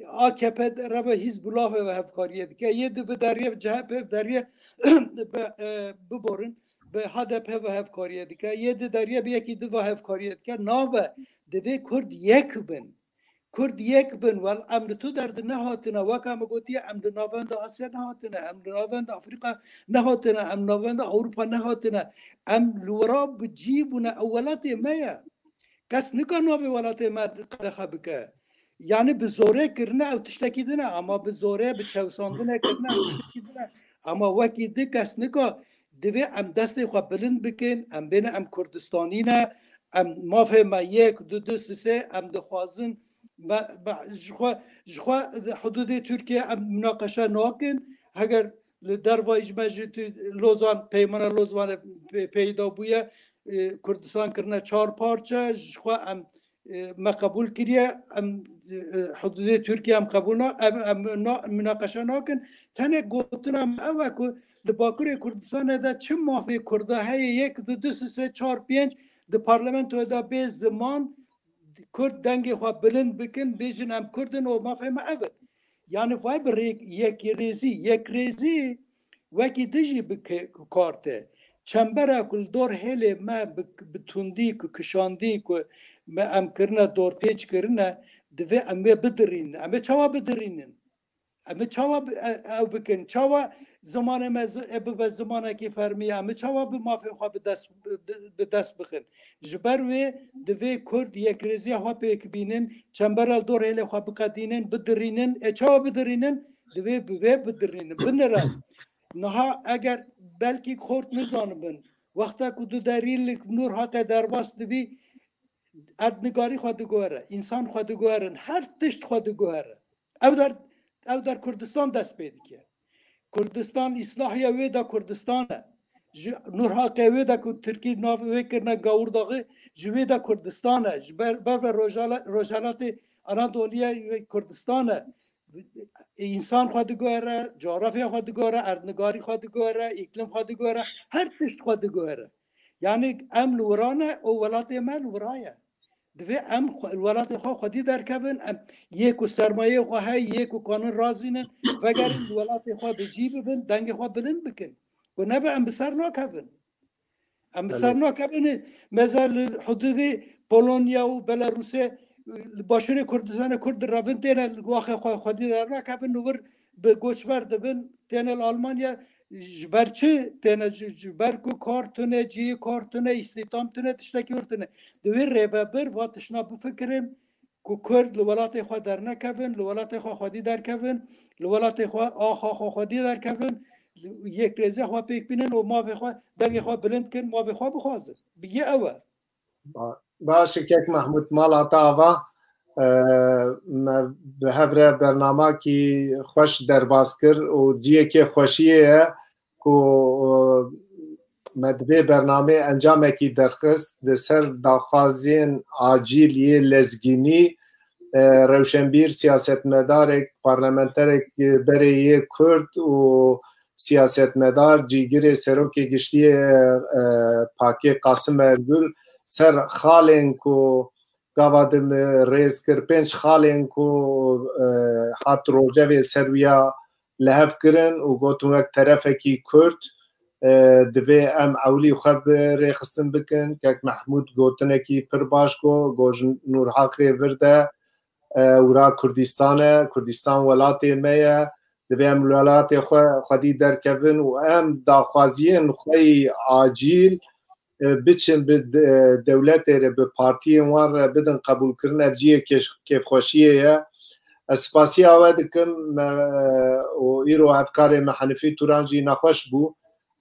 A K P de re ve Hizbullah ve hevkariyê dike. Yê di bi deriyê C H P ve deriyê be-, e, biborin, bi H D P ve hevkariyê dike. Yê di deriyê bi yekî di ve hevkariyê dike. Nabe, divê Kurd yek bin. Kurd yek bin. Wel, em li tu der di nehatine. Weka min gotiye, em li navenda Asya nehatine. Em li navenda Afrîka nehatine. Em navenda Ewropa nehatine. Em li wira bi cî bûne. Ew welatê me ye. Kes nika navê welatê me qedexe bike. Yani bi zorê kirine ew tiştekî din e, ama bi zorê, bi çewsandine kirine ew tiştekî din e. Ama wekî di kes nika, divê em destê xwe bilind bikin, em bêne em Kurdistanî ne, em mafê me yek, du, du, sisê, em dixwazin, me, me, ji xwe, ji xwe hududê Tirkiye em münaqeşe nakin. Heger li dervayî ji me ji tu-, Lozan, peymana Lozanê pê-, peyda bûye, e, Kurdistan kirine çar parçe, ji xwe em, e, me qebûl kiriye, em, e, hududê Tirkiye em qebûl na-, em, em na-, münaqeşe nakin. Tenê gotina me ew e ku li Bakurê Kurdistanê de çi mafê Kurda heye, yek, du, du, sê, sê, çar, pênc di parlamentoyê de bê ziman, Kurd dengê xwe bilind bikin, bêjin em Kurd in û mafê me ev in. Yani vay bi rê-, yekrêzî, yekrêzî wekî dijî bi ke-, kar te. Çembera ku li dor hêlê me bi, bi tundî ku kişandî ku me em kirine dorpêç kirine, divê em wê bidirînin. Em ê çawa bidirînin? Em ê çawa bi-, e-, ew bikin? Çawa zimanê me zi-, e, bibe zimanekî fermî? Em ê çawa bi mafê xwe bi dest, bi, bi dest bixin? Ji ber wê divê Kurd yekrêziya xwe pêk bînin, çembera li dor hêlê xwe biqedînin, bidirînin. E, çawa bidirînin? Divê bi vê bidirînin, binirin. Niha eger belkî xort nizanibin, wexta ku tu derî li Nûr Haqê derbas dibî, erdnigarî xwe diguhere, însan xwe diguherin, her tişt xwe diguhere. Ew der, ew der Kurdistan dest pê dike. Kurdistan, îslahiya wê de Kurdistan e. Ji Nûr Haqê wê de ku Tirkî nav wê kirine Gawurdaxê, ji wê de Kurdistan e. Ji ber, ber ve Rojala-, Rojhelatê Anadoliyê wê Kurdistan e. Însan xwe diguhere, coğrafya xwe diguhere, erdnigarî xwe diguhere, îklim xwe diguhere, her tişt xwe diguhere. Yani em li wira ne, o welatê me li wira ye. Divê em xwe, welatê xwe xwedî derkevin, em yê ku sermayê xwe heye, yê ku kanin razînin, vegerin li welatê xwe bi cî bibin, dengê xwe bilind bikin. Ku nebe em bi ser nakevin. Em bi Belê. ser nakevin, meza li hududê Polonya û Belarusê, li başûrê Kurdistanê Kurd direvin têne li waxê xwe xwedî dernakevin û vir bi göçber dibin, têne li Almanya. Ji ber çi têne? Ji, ji ber ku kar tune, cihê kar tune, îstîhdam tune, tiştekî wir tune. Divê rêvebir va tiştna bifikirin ku Kurd li welatê xwe dernekevin, li welatê xwe xwedî derkevin, li welatê xwe axa xwe xwedî derkevin, yekrêziya xwe pêk bînin û mafê xwe, dengê xwe bilind kin, mafê xwe bixwazin. Bi yê ew e. Ba-, baş e, kek Mehmûd, mala te ava. E, me bi hev re bernamakî xweş derbas kir û ciyekê xweşiyê ye ku, e, me di vê bernameyê encamekî derxist di ser daxwazên acîl yê lezgînî, e, rewşenbîr, siyasetmedarek, parlamenterek berê yê Kurd û siyasetmedar, cîgirê serokê giştî yê, e, pakê Qasim Ergul ser xalên ku gava din rêz kir, pênc xalên ku, e, hat rojevê ser wiya li hev kirin û gotin wek terefekî Kurd, e, divê em ewlî xwe bi rêxistin bikin. Kek Mehmûd gotinekî pir baş got, got ji Nûrhaqê vir de, e, wira Kurdistan e, Kurdistan welatê me ye, divê em li welatê xwe xwedî derkevin û em daxwaziyên xwe yî acîl, e, biçin bi de-, dewletê re, bi partiyên wan re bidin qebûlkirin, ev cihê kêş-, kêfxweşiyê ye. Ez spasiya we dikim, me, û îro hevkarê me Henifî Turan jî nexweş bû.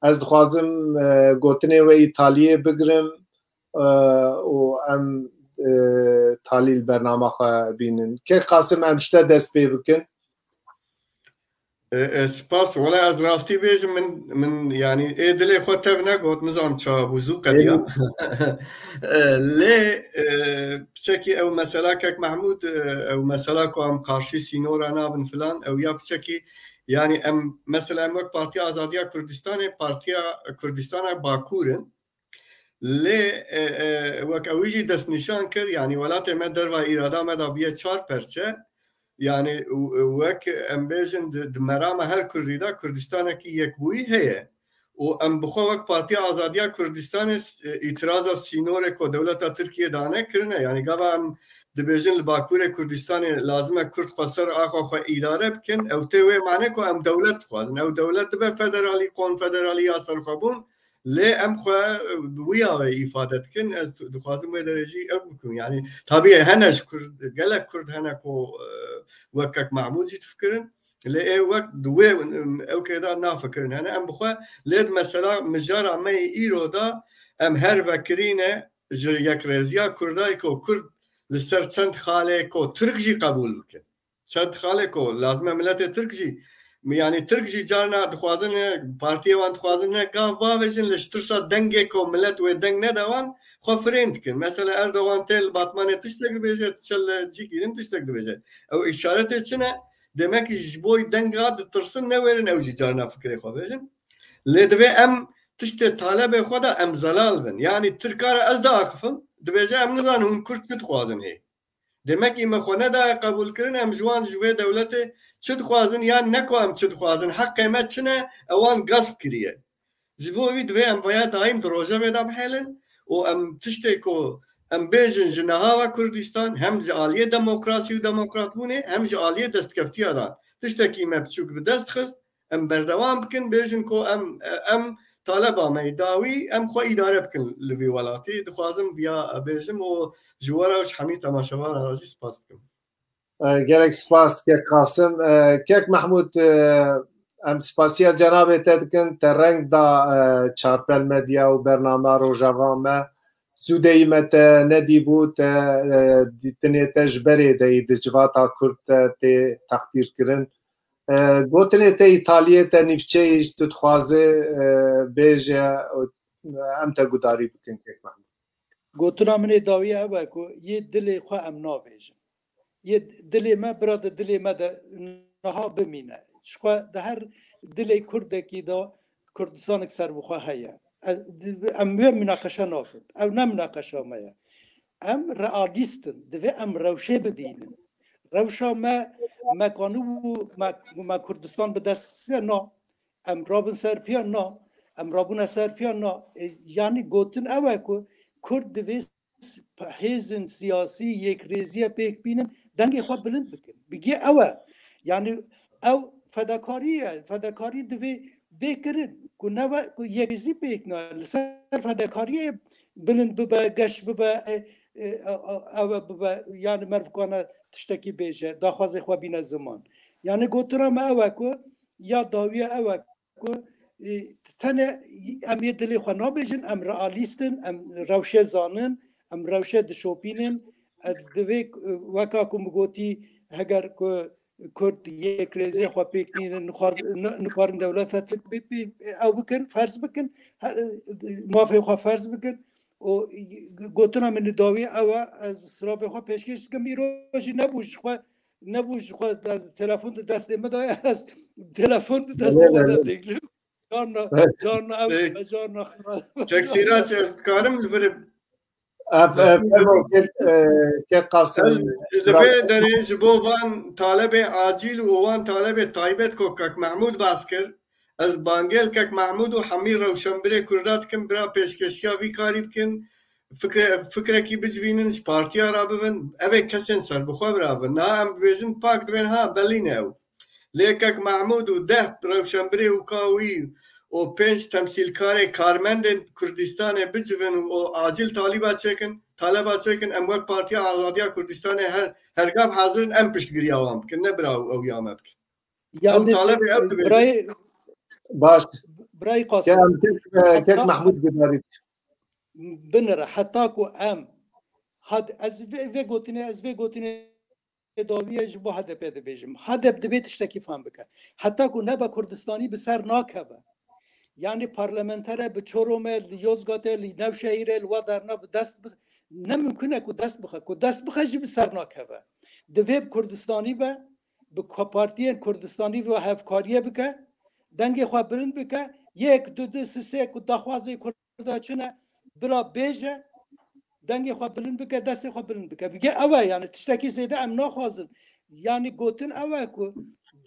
Ez dixwazim, e, gotinê we yî taliyê bigirim, e, û em, e, talî li bernama xwe bînin. Kek Qasim, em ji te dest pê bikin. E, e, spas. Wele ez rastî bêjim, min, min, yani, ê dilê xwe tev negot, nizam ça bû, zû qediya. E, lê, e, piçekî ew mesela kek Mehmûd, e, ew mesela ku em qarşî sînora nabin filan, ew ya piçekî, yani, em, mesela em wek Partiya Azadiya Kurdistanê, Partiya Kurdistana Bakur in. Lê e, e, wek ew jî destnîşan kir, yanî welatê me derva îrada me de bûye çar perçe. Yanî û- û wek em bêjin di, di merama her Kurdî de Kurdistanekî yekbûyî heye. Û em bi xwe wek Partiya Azadiya Kurdistanê s- e, îtiraza sînorê ku dewleta Tirkiyê dane kirine. Yanî gava em dibêjin li Bakurê Kurdistanê lazim e Kurd xwe ser axa xwe îdare bikin. Ew tê wê mane ku em dewlet dixwazin. Ew dewlet dibe federalî, konfederalî ya serxwebûn. Lê em xwe bi wî awê îfade dikin. Ez dixwazim wê derê jî ew bikim. Yanî tabî hene ji Kurd, gelek Kurd hene ku e, wek Kek Mahmûd jî difikirin. Lê ê wek di wê ew kê de nafikirin hene. Em bi xwe lê di mesela mijara me yê îro de em her vekirîne ji yekrêziya Kurda ku Kurd li ser çend xalê ku Tirk jî qebûl bikin. Çend xalê ku lazim e miletê Tirk jî, yanî Tirk jî carna dixwazin, e, partiyê wan dixwazin ne gav bavêjin, li ji tirsa dengê ku milet wê deng nede wan, xwe firên dikin. Mesela Erdogan tê li Batmanê tiştek dibêje, diçe li cîkî din tiştek dibêje. Ew îşaretê çi ne? Demek ki ji bo denga ditirsin, newêrin ew jî carna fikrê xwe bêjin. Lê divê em tiştê talebê xwe de em zelal bin. Yanî Tirka re ez diaxifim, dibêje em nizanin hûn Kurd çi dixwazin hê. Demek î me xwe nedaye qebûlkirin, em ji wan ji vê dewletê çi dixwazin yan ne ku em çi dixwazin, heqê me çi ne, ewan gasp kiriye. Ji bo vî divê em vaya daîm di rojevê de bihêlin û em tiştê ku em bêjin ji niha ve Kurdistan hem ji aliyê demokrasî û demokratbûnê hem ji aliyê destkeftiya de tiştekî me biçûk bi dest xist, em berdewam bikin, bêjin ku em, em taleba me yê dawî, em xwe îdare bikin li vî welatî. Dixwazim viya bêjim û ji we re û ji hemî temaşevanan re jî spas dikim. E, gelek spas Kek Qasim. E, Kek Mehmûd, e, em spasiya cenabê te dikin. Te reng da, e, Çarpel Medya û bernama Rojava me. Zûdeyî me te nedîbû, te, e, dîtinê te ji berê de yî di civata Kurd de tê teqdîrkirin. E, gotinê te îtaliyê te nîvçeyî ji tu dixwaze, e, bêje, e, em te gudarî bikin Kek Mehmûd. Gotina min ê dawî ew e ku yê dilê xwe em nabêjin. Yê dilê me bira di dilê me de niha bimîne. Ji xwe di her dilê Kurdekî de Kurdistanek serbixwe heye. E, di- em wê mînaqeşe nakin. Ew ne mînaqeşa me ye. Em realîst in. Divê em rewşê bibînin. Rewşa me, me kanibû me, me Kurdistan bi dest xistiye, na. Em rabin ser piya, na. Em rabûne ser piya, na. E, yanî gotin ew e ku Kurd divê s- hêzên siyasî yekrêziye pêk bînin, dengê xwe bilind bikin. Bigê ew e. Yanî ew fedakarî ye. Fedakarî divê bê kirin. Ku nebe ku yekrêzî pêk ne. Li ser fedakariyê bilind bibe, geş bibe, e, e, e, ew e bibe, yanî merv kane tiştekî bêje, daxwazê xwe bîne ziman. Yanî gotina me ew e ku ya dawî ye ew e ku, e, tenê em yê dilê xwe nabêjin, em realîst in, em rewşe zanin, em rewşe dişopînin. E, divê, e, weka ku min gotî, heger ku Kurd yekrêziya xwe pêk nînin, nixwar- ni- nikarin dewleta Tirk bê pê ew bikin, ferz bikin, he- mafê xwe ferz bikin. Û gotina min li dawî ew e, ez silavê xwe pêşkêş dikim. Îro jî nebû ji xwe, nebû ji xwe de- telefon di destê min de ye, ez telefon di destê Belê, me de belê. Dêgirim. Carna, carna ew, Peki. Carna xwe. Kek Sîraç, ez dikarim li vir Ev, ev, ev, kek, e, kek Qasim. Ez li vê derê ji bo van talebê acîl û wan talebê taybet ku Kek Mehmûd bas kir, ez bangêl Kek Mehmûd û hemî rewşenbirê Kurda dikim, bira pêşkeşiya vî karî bikin, fikre, fikrekî bicivînin, ji partiya re bibin, ev ê kesên serbixwe bira bin. Niha em dibêjin pak dibên ha, belî ne ew. Lê Kek Mehmûd û deh rewşenbirê û ka wî û pênc temsîlkarê karmendên Kurdistanê bicivin û acîl talîba çêkin, taleba çêkin, em wek Partiya Azadiya Kurdistanê her, her gav hazir in em piştgiriya wan bikin, ne bira ew ya me bikin. Ew Yani, talebê ew dibêjin. Birayê, Baş. Birayê Ke Qasim, em kek, e, kek heta Mehmûd gudarî bikin. Binire, heta ku em, had, ez vê, vê gotinê, ez vê gotinê dawî ye ji bo H D P dibêjim. H D P divê tiştekî fehm bike. Heta ku nebe Kurdistanî bi ser nakeve. Yani parlamentere bi Çoromê, li Yozgatê, li Nevşehîrê, li we derna bi dest bi, ne mimkun e ku dest bixe. Ku dest bixe jî bi ser nakeve. Divê bi Kurdistanî be, bi ko-, partiyên Kurdistanî ve hevkariyê bike, dengê xwe bilind bike, yek, du, du, sê, sê ku daxwazê Kurda çi ne, Bila bêje, dengê xwe bilind bike, destê xwe bilind bike. Bige ew e, yani tiştekî zêde em naxwazin. Yani gotin ew e ku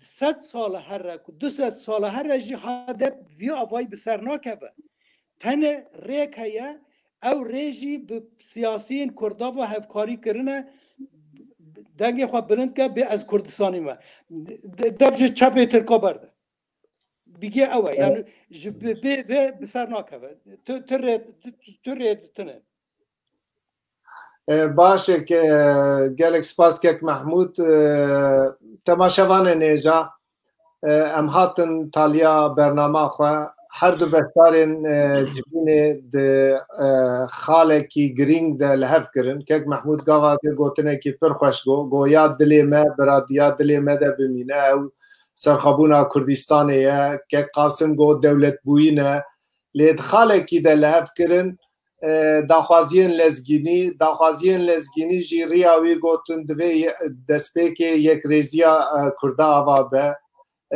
sed sal here, ku du sed sal here jî HDP vî avayî bi ser nakeve. Tenê rêk heye, ew rê jî bi siyasiyên Kurda ve hevkarî kirine, dengê xwe bilind ke, bê ez Kurdistanî me. De-, dev ji çepê Tirka berde. Bigê ew e, yani ji bi, bê vê bi ser nakeve. Tu, tu rê, tu, tu, tu rê ditine. E, baş e, ke-, gelek spas kek Mehmûd. E, temaşevanên hêja, e, em hatin taliya bernama xwe. Her du beşdarên, e, civînê di, e, xalekî girîng de li hev kirin. Kek Mehmûd gava dê gotinekî pir xweş got. Got ya dilê me, biradiya dilê me de bimîne. Ew serxwebûna Kurdistanê ye. Kek Qasim got dewletbûyîn e. Lê di xalekî de li hev kirin, e, daxwaziyên lezgînî, daxwaziyên lezgînî jî riya wî gotin divê ye-, destpêkê yekrêziya, e, Kurda ava be.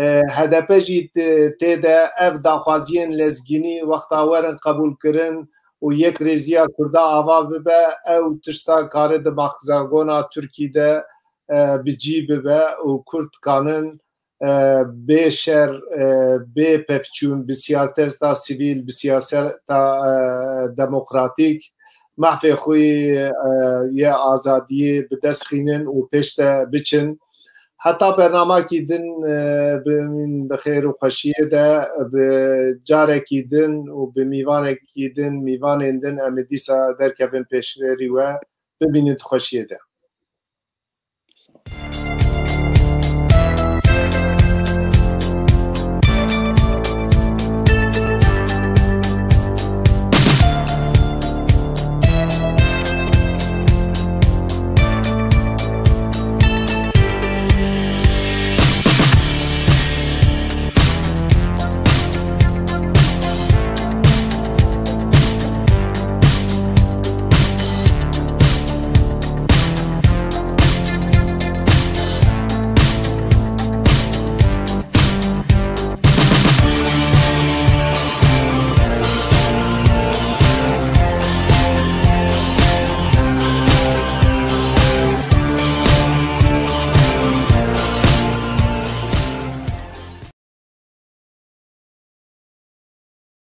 E, HDP jî tê-, tê de ev daxwaziyên lezgînî wexta werin qebûlkirin û yekrêziya Kurda ava bibe, ew tişta kare di hexzagona Tirkî de, e, bi cî bibe û Kurd kanin, e, bê şer, e, bê pevçûn, bi siyaseta sivîl, bi siyaseta, e, demokratîk, mahfê xwe, e, yê azadiyê bi dest xînin û pêş de biçin. Heta bernamakî din, e, bimîn bi xêr û xweşiyê de, bi carekî din û bi mîvanekî din, mîvanên din em ê dîsa derkevin pêşberî we. Bimînin di xweşiyê de.